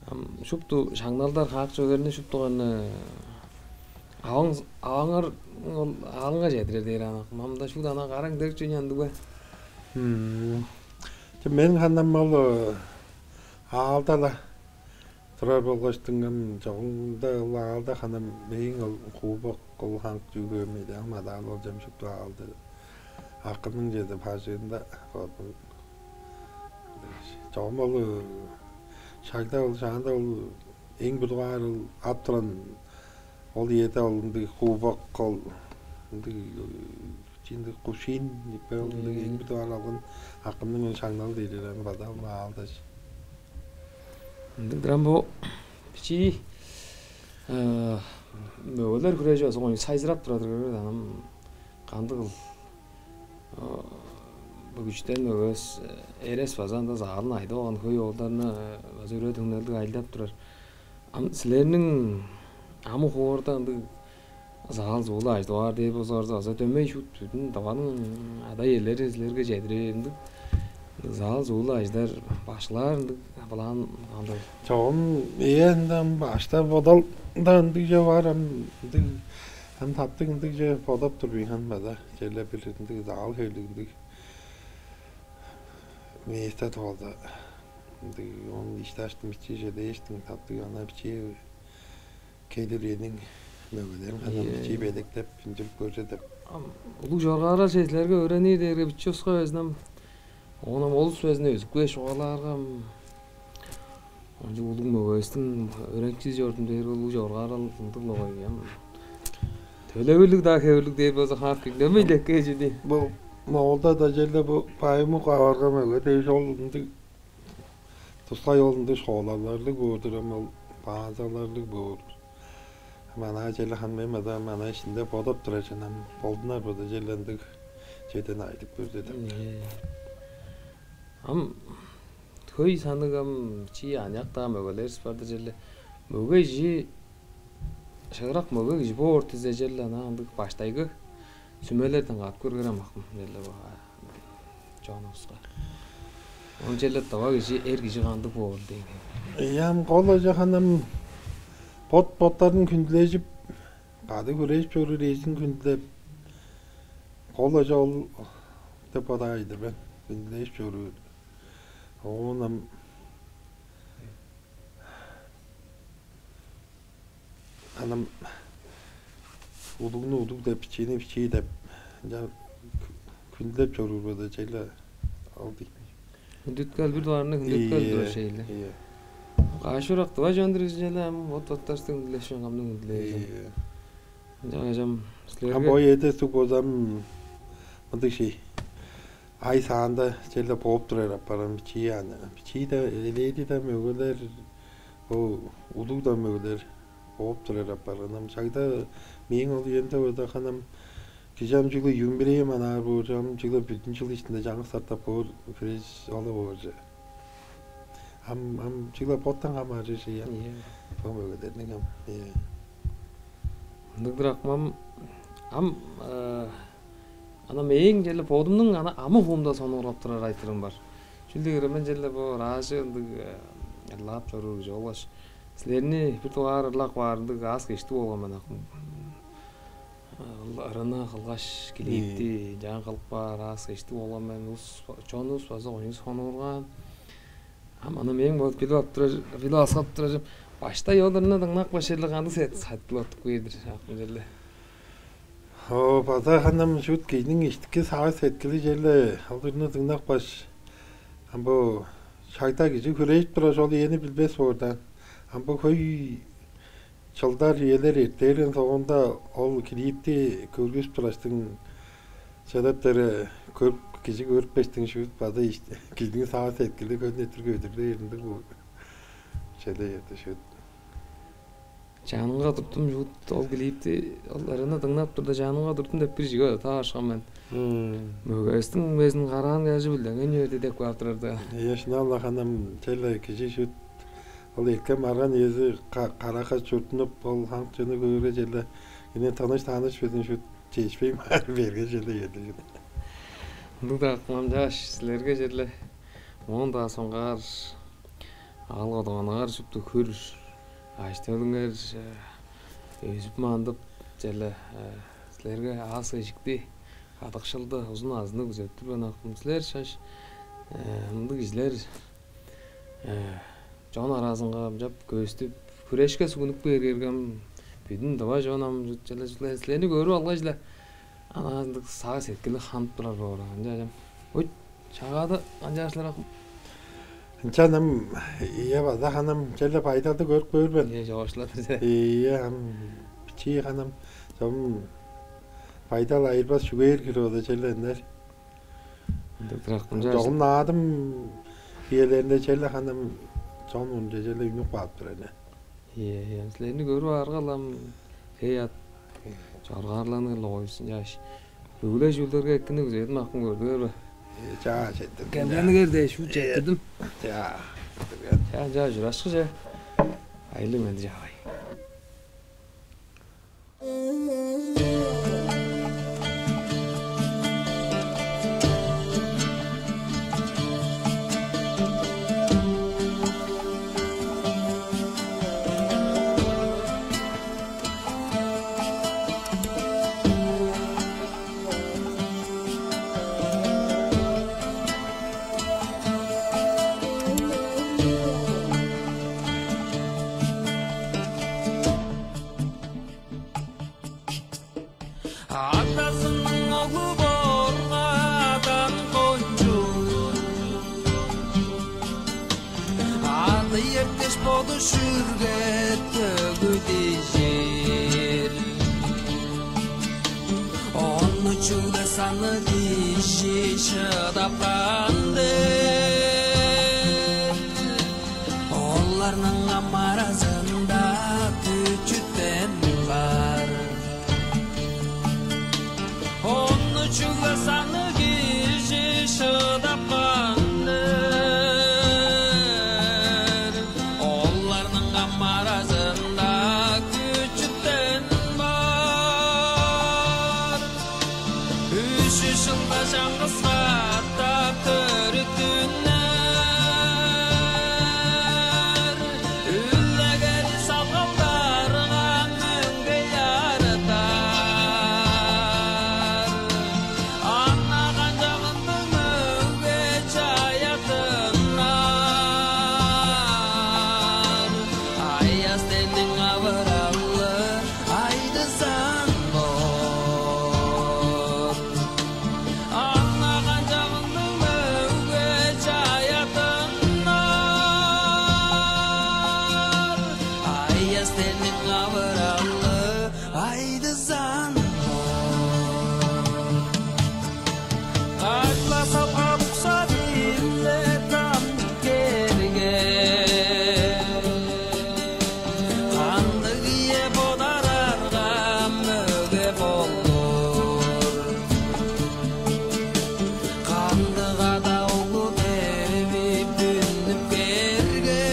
Ам шупту шаңналдар, хаак чөгерни шупту харын аваң, аваңар ол аалыңга чедирер дээр аан. Мында шуут анаа караң дег чүве ындыг бе? М. Че, мен ханам ол, э, аалда-ла турар болгаштың, ам чогумда ол аалда ханам мээң ол кубок, ол ханк чүве көрбейн, ам адаал ол чам шупту аалды акымның чеде бажыында болдум. Чогум ол, э, шагда ол, шаанда ол эң бир дугаар ол ап турган, ол үеде ол ындыг кубок, ол ындыг, э, ындыг Кувшин деп, ол ындыг эң бир дугаар алган акымның ол шаңнал дээр, аны база ам аалдаш. Ындыг-дыр ам бо бичии мөгелер хүрежи база оон сайзырап турар-дыр, көрүңер даан, ам кандыгыл бо күштен мөгевис Эрес база ында заалын айдып алган, хөй оолдарны база үре-түңнелдиг ажылдап турар. Ам силерниң амы-хуурда ындыг заал-зуулу ажыдып аар дээр болзуңарза, база дөмей шуут бүдүн Тываның ада-иелери силерге чедирер ындыг заал-зуулу ажыдар башкылаар ындыг план кандыг? Чогум, ийе, ында ам башта бодалда ындыг чүве бар, ам ындыг, ам таптыг ындыг чүве бодап тур мен, ам база черле бир ындыг заал хевирлиг ындыг место тывалда. Ындыг, ону ишти-аштың бичии чеде эштиң таптыг, ана бичии келир эниң мөгелерин ханам, ийе, бичии белеткеп, үндүрүп көрзе деп. Ам улуг чоргаарал силерге өөренир дээрге бичии улуска безин ам, оон ам ол улус безин өзүп кээш чугаалаарга, ам ынча улуг мөгевистиң өөреникчизи чордум дээрге улуг чоргаарал ындыг-ла болгай ам. Төлевирлиг-даа, хевирлиг дээр болза, хаак киңнемей-ле эккежиди. Бо Моолда-даа черле бо Бай-Мук аварга мөге дээш, ол ындыг тускай, ол ындыг школаларлыг боор-дур, ам ол базаларлыг боор. Ам анаа черле ханам мен база ам анаа иштинде бодап турар чүве, ам болдунар база черле ындыг чүведен айдып көрзе деп. Ийе. Ам хөй санныг ам чии аныяк-даа мөгелеривис бар-дыр черле. Мөге кижи шыырак мөге кижи боор дизе, черле ана ындыг баштайгы сүмелерден каап көргерем акым, черле бо чонувуска. Оон черле тыва кижи, эр кижи кандыг боор дээн. Ийе, ам кол-ла чаа ханам бот-боттарын хүндүлежип, кады хүрежип чоруур эжин хүндүлеп, кол-ла чаа ол деп бодаар-дыр мен. Хүндүлежип чоруур. Оон ам ханам улугну улуг деп, бичиини бичии деп, ынчаар хүндүлеп чоруур болза, черле ол дийин. Хүндүткел, бир дугаарында хүндүткел. Ийе, турар шейле. Ийе. Каш ырак тыва чон-дур кижи черле, ам бот-боттарывысты хүндүлээш, камны хүндүлээр. Ийе. Ынчангаш ам силерге. Ам бо эде суг болза ам мындыг шей. Ай саанда черле бооп турар апарган, бичии аны. Бичии-даа, элээди-даа мөгелер, бо улуг-даа мөгелер бооп турар апарган. Ам шагда мээң ол үемде болза ханам кижи ам чүгле юбилей манаар боор, ам чүгле бүдүн чыл иштинде чаңгыс сартап боор, хүреш ол-ла боор чүве. Ам, ам чүгле боттан хамааржыр чүве ам. Ийе. Бо мөгелерниң ам. Ийе. Ындыг-дыр акым, ам, ам, э, ана мээң черле бодумнуң ана амы-хуумда сонуургап турар айтырыым бар. Чүл дээрге мен черле бо ыраажы ындыг, э, ырлап чоруур кижи болгаш, силерни бир дугаар ырлап каар ындыг аас-кежиктиг болган мен акым. Ырыны кылгаш, клипти, ийе, чаа кылып каар аас-кежиктиг болган мен. Улус, чонувус база ону сонуургаан. Ам аны мээң болуп билип ап турар, билип алыксап турар чүвем. Баштай ол ырыны дыңнап кааш, черле кандыг сет-, сеткил оттуп кээр-дир, акым, черле? О, база ханам шуут кижиниң иштики сагыш-сеткили черле ол ырыны дыңнап кааш, ам бо шагда кижи хүрежип турар, ол үени билбес боор даан. Ам бо хөй чылдар, үелер эртээрден соонда ол клипти көргүзүп тургаштың, чыдап-даа көрүп, кижи көрүпкештиң, шуут база иш-, кижиниң сагыш-сеткили хөй-ле эртир көдүрлээр ындыг боор. Чеде эрди шуут. Чанынга туттум шуут ол клипти, ол ырыны дыңнап турда, чанынга туттум деп бир чиге таварышкан мен. Мм. Мөгевистиң безин караан кажы-биле эң эни өрде деп каап турар-даа. Ийе, шынап-ла ханам, черле кижи шуут ол эрткен-барган үези ка-, каракка чурттунуп, ол хамык чонну көөрге, черле эне тыныш-таныш безин шуут чешпейн баар берген черле эрди шуут. Ындыг-даа, акым, ам чааш, силерге черле моон-даа соңгаар аал-коданыңар шупту хүр, ажы-төлүңер, э, өзүп-мандып, черле, э, силерге аас-кежикти, кадыкшылды, узун назынны күзеп тур мен, акым. Силер шаш, э, мындыг кижилер, э, чон аразынга ынчап көстүп, хүрешке сугнуп кээрге, ам бүдүн тыва чон ам черле, черле силерни көрүп алгаш-ла, ана ындыг сагыш-сеткили ханып турар боор. Ынча ам. Ой, Шагаада канчаар силер, акым? Ынчан ам, ийе, база ханам черле байдалды көрүп көөр мен. Ийе, чоокшулар. Ийе, ам бичии ханам чогум Байдал айырбас чүгээр хире ода черле ыннер. Ындыг дырак мынча. Чогум наадым биелеринде черле ханам чон унча черле үнүп калып тур эне. Ийе, ийе. Силерни көрүп аарга-ла ам хей ат чоргаарланыр-ла койзун чааш. Бүгү-ле чүүлдерге эккини күзедим акым, көрдүңер бе? Э, чаа, четтирдим. Келгениңер дээш, шуут четтирдим. Чаа, четтирген. Чаа, чаа, чурашкы че. Айлы менди чаагай. Адазының оглу боргадан кончуг, ады эртеш боду шүрге төгү дижир. Ону чүгле санныг кижи шыдап каан-дыр. Оларның ам аразында күчүтен бар. Ону чүгле санныг кижи шыдап каан-дыр. Оларның ам аразында күчүтен бар. Үш чылда чаңгыс катап төрүттүнер. Үлегер салгалдарга мөңге ярыдар. Аңаа канчагын мөңге чаяттынар. Аяс дениң авыралы айдызан боор. Аңаа канчагын мөңге чаяттынар. Аяс дениң авыралы айдызан боор. Кайла салга букса-биле там кээрге, кандыг ие бодарарга мөге болур? Кандыг ада оглу девип үнүп кээрге,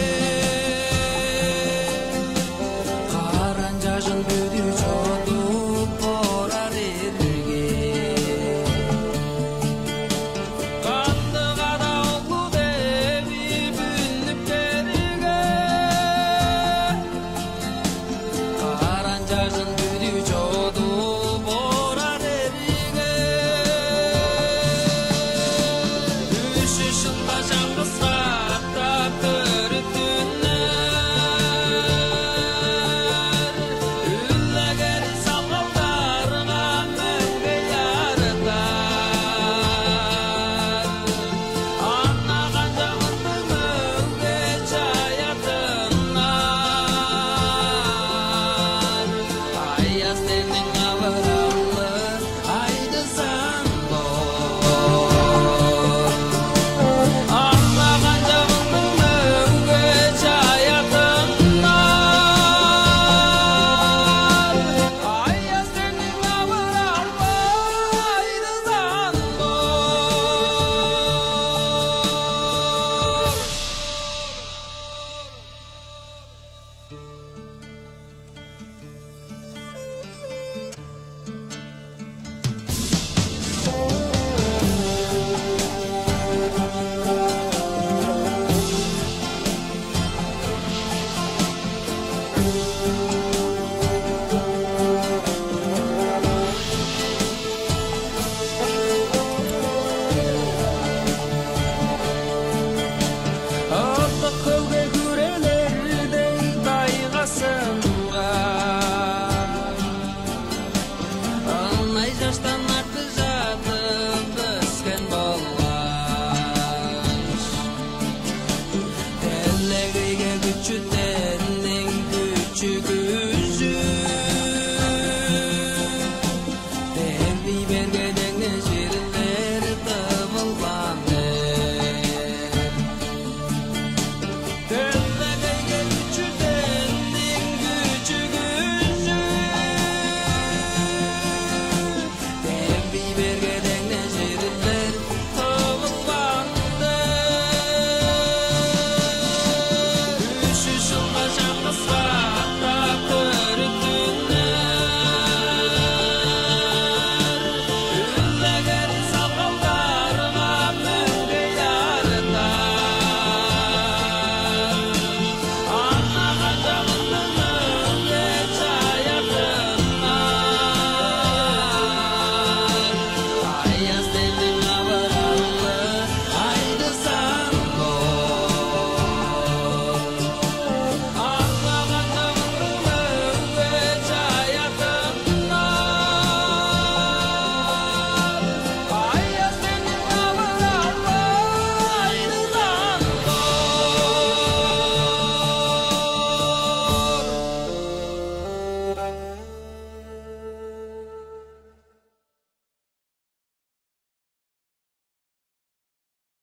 каран чажын бүдү чодуп орар ирги. Кандыг ада оглу девип үнүп кээрге, каран чажын бүдү чодуп орар ирги. Үш чылда чаңгыс катап төрүттүнер. Үлегер салгалдарга мөңге ярыдар. Аңаа канчагын мөңге чаяттынар. Аяс дениң авыралы айдызан боор. Аңаа канчагын мөңге чаяттынар. Аяс дениң авыралы айдызан боор. Артык хөлге хүрелердей тайга